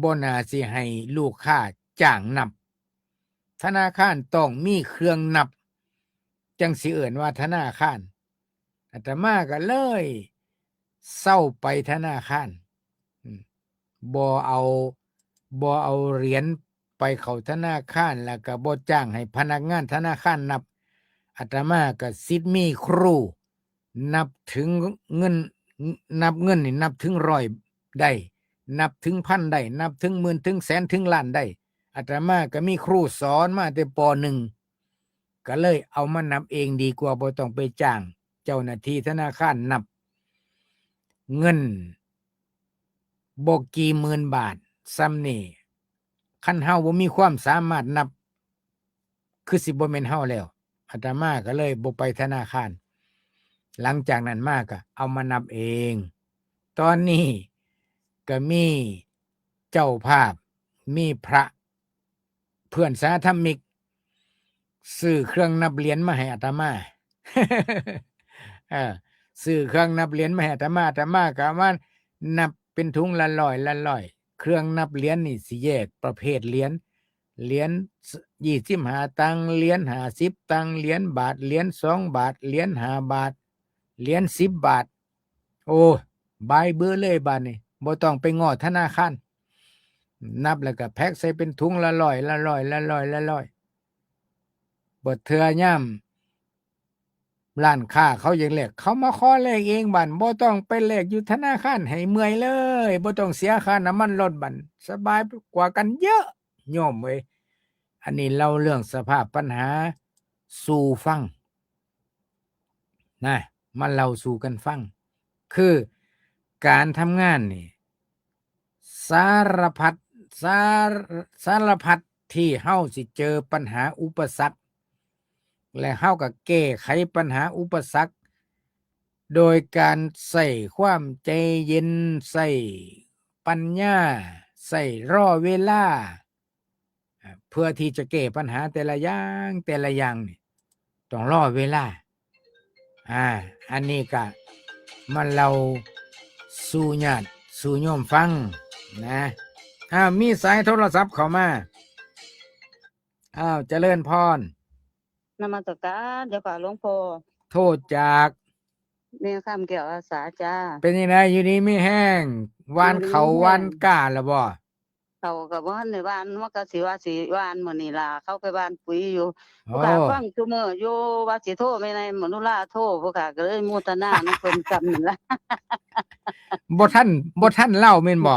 บ่น่าสิให้ลูกค้าจ้างนับ ธนาคารต้องมีเครื่องนับ จั่งสิเอิ้นว่าธนาคาร อาตมาก็เลยเซาไปธนาคาร อืม บ่เอา บ่เอาเหรียญไปเข้าธนาคาร แล้วก็บ่จ้างให้พนักงานธนาคารนับ อาตมาก็สิทธิ์มีครู นับถึงเงิน นับเงินนี่นับถึงร้อยได้ นับถึงพันได้ นับถึงหมื่น ถึงแสน ถึงล้านได้ อาตมาก็มีครูสอนมาแต่ ป.หนึ่ง ก็เลยเอามานับเองดีกว่า บ่ต้องไปจ้างเจ้าหน้าที่ธนาคารนับ เงินบ่กี่หมื่นบาทส่ำนี่ คันเฮาบ่มีความสามารถนับ คือสิบ่แม่นเฮาแล้ว อาตมาก็เลยบ่ไปธนาคาร หลังจากนั้นมาก็เอามานับเอง ตอนนี้ก็มีเจ้าภาพ มีพระ เพื่อนสาธมิก ซื้อเครื่องนับเหรียญมาให้อาตมา เออ ซื้อเครื่องนับเหรียญมาให้อาตมา อาตมาก็เอามานับเป็นถุงละร้อย ละร้อย เครื่องนับเหรียญนี่สิแยกประเภทเหรียญ เหรียญยี่สิบห้าตังค์ เหรียญห้าสิบตังค์ เหรียญบาท เหรียญสองบาท เหรียญห้าบาท เหรียญสิบบาท โอ้ บายเบิดเลยบาดนี้ บ่ต้องไปง้อธนาคาร นับแล้วก็แพ็คใส่เป็นถุงละร้อย ละร้อย ละร้อย ละร้อย บัดเทื่อยามร้านค้าเขาอยากแลก เขามาขอแลกเองบาด บ่ต้องไปแลกอยู่ธนาคารให้เมื่อยเลย บ่ต้องเสียค่าน้ำมันรถบาด สบายกว่ากันเยอะ โยมเอ้ย อันนี้เล่าเรื่องสภาพปัญหาสู่ฟัง นะ มาเล่าสู่กันฟัง คือการทำงานนี่ สารพัด สาร สารพัดที่เฮาสิเจอปัญหาอุปสรรค และเฮาก็แก้ไขปัญหาอุปสรรค โดยการใช้ความใจเย็น ใช้ปัญญา ใช้รอเวลา อ่า เพื่อที่จะแก้ปัญหาแต่ละอย่าง แต่ละอย่างนี่ ต้องรอเวลา อ่า อันนี้ก็มาเล่าสู่ญาติสู่โยมฟังนะ อ้าว มีสายโทรศัพท์เข้ามา อ้าว เจริญพร นมัสการเจ้าค่ะหลวงพ่อ โทรจาก แม่คำแก้วอาสาจ้า เป็นจั่งใด อยู่ดีมีแฮง หว่านข้าว อยู่ดีมีแฮง หว่านก้าแล้วบ่ ข้าวก็บ่ทันได้หว่าน มันก็สิว่าสิหว่านมื้อนี้ล่ะ เขาไปหว่านปุ๋ยอยู่ โอ้ ผู้ข้าฟังซุมื้ออยู่ ว่าสิโทรแม่นายมโนราโทร ผู้ข้าก็เลยโมทนานำเพิ่นซ้ำนั่นล่ะ บ่ทัน บ่ทันเล่าแม่นบ่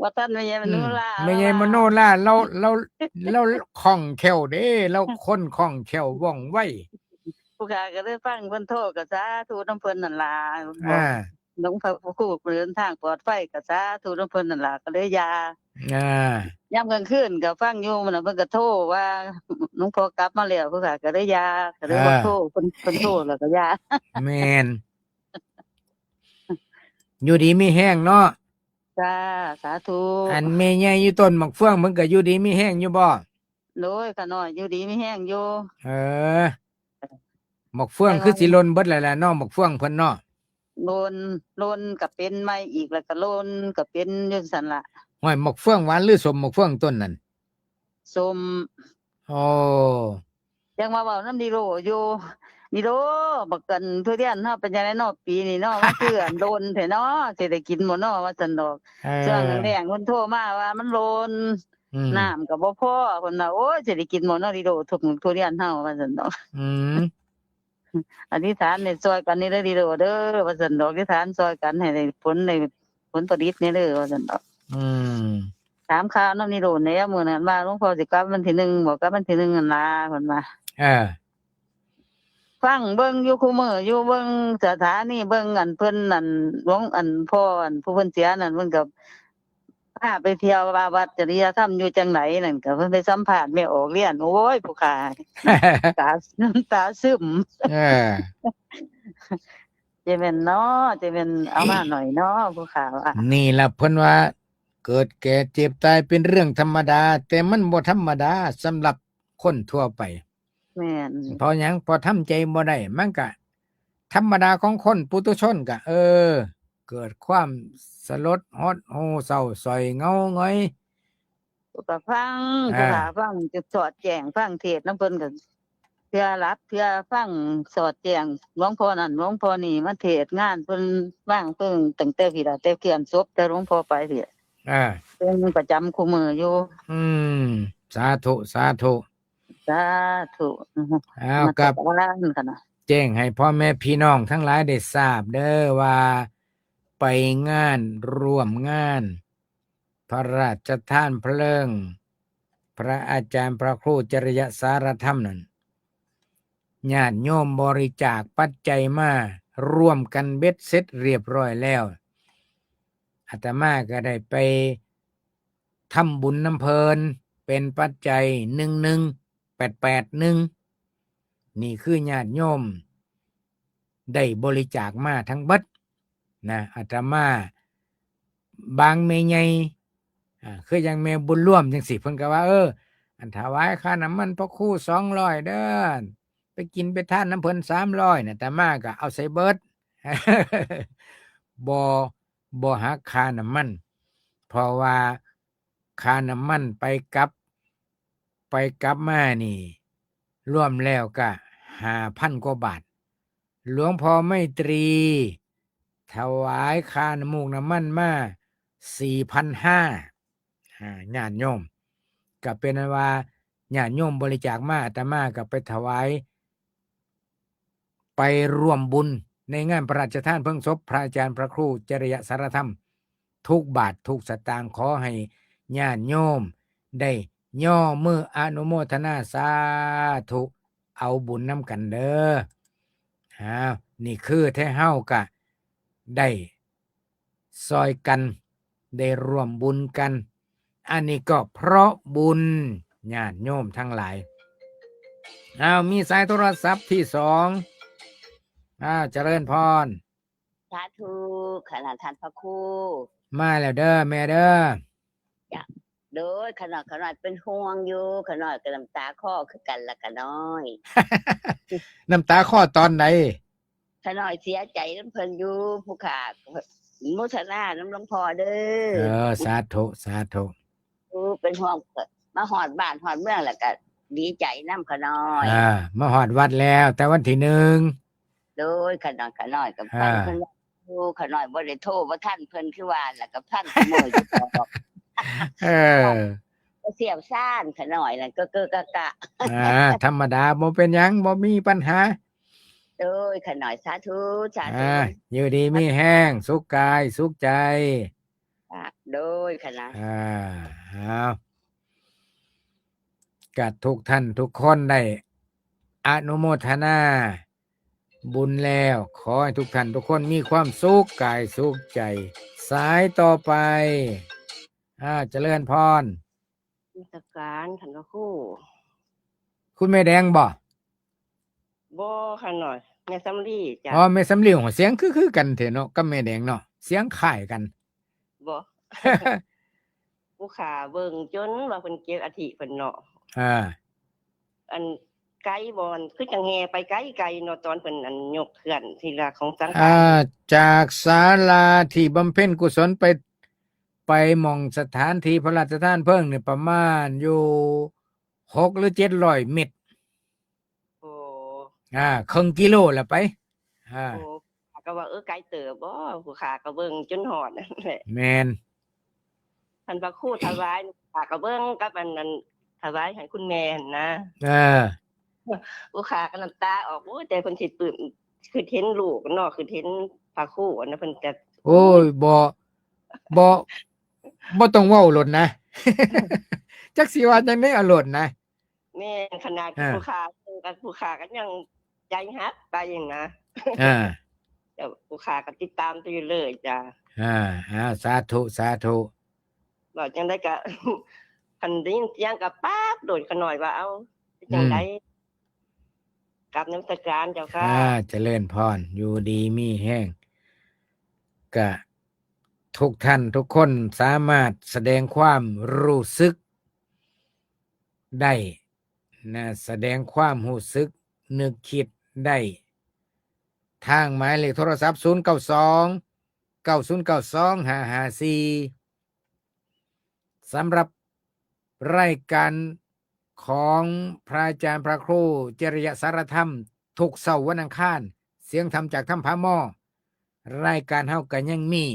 ว่าท่านแม่ใหญ่มโนรา อืม แม่ใหญ่มโนรา ลาว ลาว ลาวคล่องแคล่วเด้ ลาวคนคล่องแคล่วว่องไว ผู้ข้าก็เลยฟังเพิ่นโทรก็สาธุนำเพิ่นนั่นล่ะ บอก อ่า หลวงพระครูเดินทางปลอดภัยก็สาธุนำเพิ่นนั่นล่ะ ก็เลยอย่า อ่า ยามกลางคืนก็ฟังอยู่ มื้อนั้นเพิ่นก็โทรว่า หลวงพ่อกลับมาแล้ว ผู้ข้าก็เลยอย่า ก็เลยบ่ อ่า โทร เพิ่น เพิ่นโทรแล้วก็อย่า แม่น อยู่ดีมีแฮงเนาะ จ้า สาธุ อันแม่ใหญ่อยู่ต้นหมากเฟือง เพิ่นก็อยู่ดีมีแฮงอยู่บ่ โดย ข้าน้อยอยู่ดีมีแฮงอยู่ เออ หมากเฟือง แต่ว่า คือสิหล่นเบิดแล้วล่ะเนาะ หมากเฟืองเพิ่นเนาะ หล่น หล่นก็เป็นใหม่อีก แล้วก็หล่นก็เป็นอยู่ซั่นล่ะ ห้วย หมากเฟืองหวานหรือส้ม หมากเฟืองต้นนั้น ส้ม โอ้ จั่งว่าเว้านำดีโดอยู่ ดีโด บักอันทุเรียนเฮาเป็นจั่งใดน้อปีนี้น้อ มันคืออันหล่นแท้น้อ สิได้กินบ่น้อ ว่าซั่นดอก เออ ช่วงแล้งๆ เพิ่นโทรมาว่ามันหล่น อืม น้ำก็บ่พอ เพิ่นว่า โอ้ย สิได้กินบ่น้อดีโด ทุกทุเรียนเฮา ว่าซั่นดอก อืม อธิษฐานให้ซ่อยกันนี่เด้อดีโดเด้อ ว่าซั่นดอก อธิษฐานซ่อยกันให้ได้ฝนได้ ผลผลิตแหน่เด้อ ว่าซั่นดอก อืม ถามข่าวนำนิโรธแหน่ มื้อนั้นว่าหลวงพ่อสิกลับวันที่หนึ่ง บ่ กลับวันที่หนึ่งนั่นล่ะ เพิ่นว่า เออ ฟังเบิ่งอยู่คุมื้อ อยู่เบิ่งสถานี เบิ่งอันเพิ่น อันหลวง อันพ่อ อันผู้เพิ่นเสียนั่น เพิ่นก็พาไปเที่ยวว่าวัดจริยธรรมอยู่จังใดนั่น ก็เพิ่นไปสัมภาษณ์แม่ออกเรียน โอ้ย ผู้ข้า ตา น้ำตาซึม เออ จะแม่นเนาะ จะแม่นเอามาหน่อยเนาะ ผู้ข้าว่า นี่ล่ะเพิ่นว่า เกิดแก่เจ็บตายเป็นเรื่องธรรมดา แต่มันบ่ธรรมดาสำหรับคนทั่วไป แม่น เพราะหยัง เพราะทำใจบ่ได้ มันก็ธรรมดาของคนปุถุชนก็ เออ เกิดความสลดหดหู่เศร้าสร้อยเหงาหงอย ก็ฟัง อ่า ผู้ข้าฟังจนสอดแจ้ง ฟังเทศน์นำเพิ่นก็ เทื่อหลับเทื่อฟังสอดแจ้ง หลวงพ่อนั่นหลวงพ่อนี่มาเทศน์งานเพิ่น วางเพิ่นตั้งแต่พี้ล่ะ แต่เฮือนศพแต่หลวงพ่อไปพี้ อ่า เพิ่นประจำคุมื้ออยู่ อืม สาธุ สาธุ สาธุ อ้าว นมัสการ กับ ค่ะนะ แจ้งให้พ่อแม่พี่น้องทั้งหลายได้ทราบเด้อว่า ไปงาน ร่วมงาน พระราชทานเพลิง พระอาจารย์พระครูจริยสารธรรมนั่น ญาติโยมบริจาคปัจจัยมาร่วมกันเบ็ดเสร็จเรียบร้อยแล้ว อาตมาก็ได้ไปทำบุญนำเพิ่น เป็นปัจจัย หนึ่งหนึ่งแปดแปดหนึ่ง นี่คือญาติโยม ได้บริจาคมาทั้งเบิดนะ อาตมา บางแม่ใหญ่ อ่า คืออย่างแม่บุญร่วมจังซี้ เพิ่นก็ว่า เออ อันถวายค่าน้ำมันพระครูสองร้อยเด้อ ไปกินไปทานนำเพิ่นสามร้อยนะ อาตมาก็เอาใส่เบิด บ่ บ่หักค่าน้ำมัน เพราะว่าค่าน้ำมันไปกลับ ไปกลับมานี่ รวมแล้วก็ห้าพันกว่าบาท หลวงพ่อไมตรี ถวายค่าน้ำมูกน้ำมันมา สี่พันห้า อ่า ญาติโยม ก็เป็นอันว่าญาติโยมบริจาคมา อาตมาก็ไปถวาย ไปร่วมบุญในงานพระราชทานเพลิงศพพระอาจารย์พระครูจริยสารธรรม ทุกบาททุกสตางค์ ขอให้ญาติโยมได้ย่อมืออนุโมทนาสาธุ เอาบุญนำกันเด้อ อ้าว นี่คือไทเฮาก็ได้ซ่อยกัน ได้ร่วมบุญกัน อันนี้ก็เพราะบุญ ญาติโยมทั้งหลาย อ้าว มีสายโทรศัพท์ที่สอง อ้าว เจริญพร สาธุ ขนาดท่านพระครู มาแล้วเด้อแม่เด้อ จ้ะ โดย ขน้อย ขน้อยเป็นห่วงอยู่ ขน้อยก็น้ำตาคลอคือกันล่ะ ขน้อย น้ำตาคลอตอนใด ขน้อยเสียใจนำเพิ่นอยู่ ผู้ข้าโมทนานำหลวงพ่อเด้อ เออ สาธุ สาธุ โอ้ เป็นห่วง มาฮอดบ้านฮอดเมืองแล้วก็ดีใจนำ ขน้อย อ่า มาฮอดวัดแล้ว แต่วันที่หนึ่ง โดย ขน้อย ขน้อยก็ไป อ่า เพิ่นอยู่ ขน้อยบ่ได้โทรบ่ทันเพิ่นคือว่า แล้วก็ฟังซุมื้ออยู่ดอก เออ ก็เสี่ยวซ่าน ขน้อยนั่นก็เกอะกะกะ อ่า ธรรมดา บ่เป็นหยัง บ่มีปัญหา โดย ขน้อย สาธุ สาธุ อ่า อยู่ดีมีแฮง สุขกาย สุขใจ อ่า โดย ขน้อย อ่า เอา กับทุกท่านทุกคนได้อนุโมทนาบุญแล้ว ขอให้ทุกท่านทุกคนมีความสุขกายสุขใจ สายต่อไป อ่า เจริญพร นมัสการ ท่านพระครู คุณแม่แดงบ่ บ่ ขน้อย แม่สำลีจ้ะ อ๋อ แม่สำลี เสียงคือ คือกันแท้เนาะ กับแม่แดงเนาะ เสียงคล้ายกัน บ่ ผู้ข้าเบิ่งจนว่าเพิ่นเก็บอัฐิเพิ่นเนาะ อ่า อันไกลบ่ คือจังแห่ไปไกลๆเนาะ ตอนเพิ่นอันยกเคลื่อนทีละของสังขาร อ่า จากศาลาที่บำเพ็ญกุศลไป ไปหม่องสถานที่พระราชทานเพลิงเนี่ย ประมาณอยู่หกหรือเจ็ดร้อยเมตร โอ้ อ่า ครึ่งกิโลละไป อ่า โอ้ ข้าก็ว่า เออ ไกลเติบบ่ ผู้ข้าก็เบิ่งจนฮอดนั่นแหละ แม่น ท่านพระครูถวาย ข้าก็เบิ่งกับอันนั้น ถวายให้คุณแม่หั่นนะ เออ ผู้ข้าก็น้ำตาออก โอ้ย แต่เพิ่นสิปลื้ม คือเห็นลูกเนาะ คือเห็นพระครูนะ เพิ่นก็ โอ้ย บ่ บ่ บ่ต้องเว้าโลดนะ จักสิว่าจั่งใดเอาโลดนะ แม่น ขนาด อ่า ผู้ขาเพิ่นกับผู้ขาก็ยังใจหักไปนะ อ่า แต่ผู้ขาก็ติดตามตัวอยู่เลยจ้ะ อ่า อ่า สาธุ สาธุ บอกจังได๋ก็ คันได้ยินเสียงก็ป๊าบโดดขะน้อยว่า เอ้า เป็นจังได๋ อืม กราบนมัสการเจ้าค่ะ อ่า เจริญพร อยู่ดีมีแฮง กะทุกท่านทุกคนสามารถแสดงความรู้สึกได้นะ แสดงความรู้สึกนึกคิดได้ ทางหมายเลขโทรศัพท์ ศูนย์เก้าสอง เก้าศูนย์เก้า สองห้าห้าสี่ สำหรับรายการของพระอาจารย์พระครูเจริยสารธรรม ทุกเช้าวันอังคาร เสียงธรรมจากถ้ำผาหม้อ รายการเฮาก็ยังมี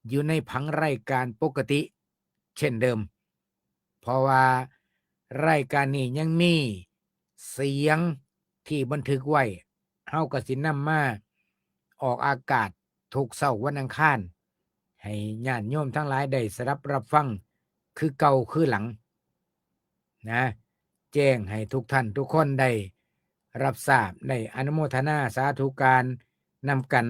อยู่ในผังรายการปกติเช่นเดิม เพราะว่ารายการนี้ยังมีเสียงที่บันทึกไว้ เฮาก็สินำมาออกอากาศทุกเช้าวันอังคาร ให้ญาติโยมทั้งหลายได้สดับรับฟังคือเก่าคือหลังนะ แจ้งให้ทุกท่านทุกคนได้รับทราบ ได้อนุโมทนาสาธุการนำกัน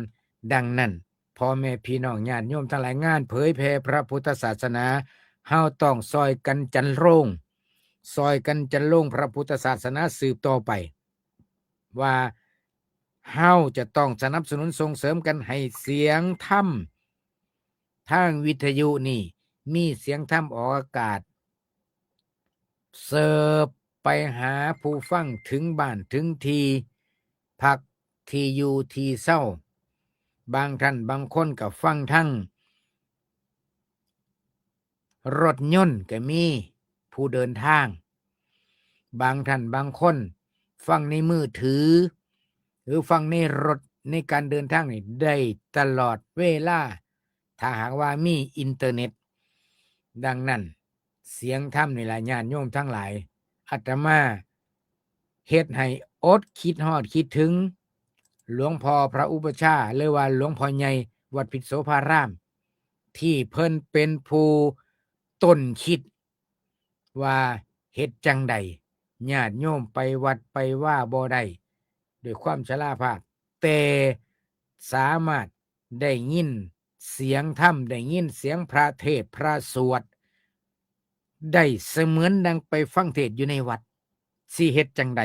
ดังนั้น พ่อแม่พี่น้องญาติโยมทั้งหลาย งานเผยแผ่พระพุทธศาสนา เฮาต้องซอยกันจันโรง ซอยกันจันโรงพระพุทธศาสนาสืบต่อไป ว่าเฮาจะต้องสนับสนุนส่งเสริมกันให้เสียงธรรมทางวิทยุนี่มีเสียงธรรมออกอากาศ เสิร์ฟไปหาผู้ฟังถึงบ้านถึงที่พักที่อยู่ที่เซา บางท่านบางคนก็ฟังทางรถยนต์ก็มีผู้เดินทาง บางท่านบางคนฟังในมือถือ หรือฟังในรถในการเดินทางนี่ได้ตลอดเวลา ถ้าหากว่ามีอินเทอร์เน็ต ดังนั้น เสียงธรรมนี่ล่ะญาติโยมทั้งหลาย อาตมาเฮ็ดให้อดคิดฮอดคิดถึง หลวงพ่อพระอุปัชฌาย์ หรือว่าหลวงพ่อใหญ่วัดพิษโสภาราม ที่เพิ่นเป็นผู้ต้นคิดว่าเฮ็ดจั่งใดญาติโยมไปวัดไปวาบ่ได้ ด้วยความชราภาพ แต่สามารถได้ยินเสียงธรรม ได้ยินเสียงพระเทศน์พระสวด ได้เสมือนดังไปฟังเทศน์อยู่ในวัด สิเฮ็ดจั่งใด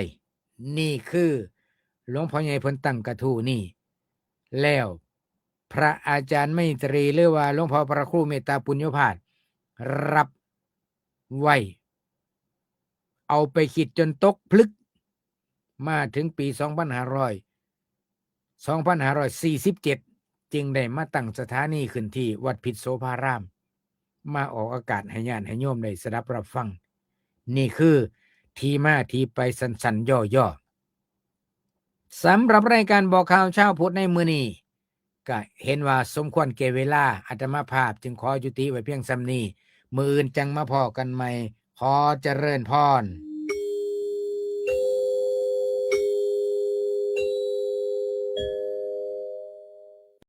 นี่คือหลวงพ่อใหญ่เพิ่นตั้งกระทู้นี่ แล้วพระอาจารย์ไมตรี หรือว่าหลวงพ่อพระครูเมตตาปุญญภาส รับไว้ เอาไปคิดจนตกผลึก มาถึงปี สองพันห้าร้อย สองพันห้าร้อยสี่สิบเจ็ด จึงได้มาตั้งสถานีขึ้นที่วัดพิษโสภาราม มาออกอากาศให้ญาติให้โยมได้สดับรับฟัง นี่คือที่มาที่ไปสั้นๆ ย่อๆ สำหรับรายการบอกข่าวเช้าพุทธในมื้อนี้ ก็เห็นว่าสมควรแก่เวลา อาตมาภาพจึงขอยุติไว้เพียงส่ำนี้ มื้ออื่นจั่งมาพ้อกันใหม่ ขอเจริญพร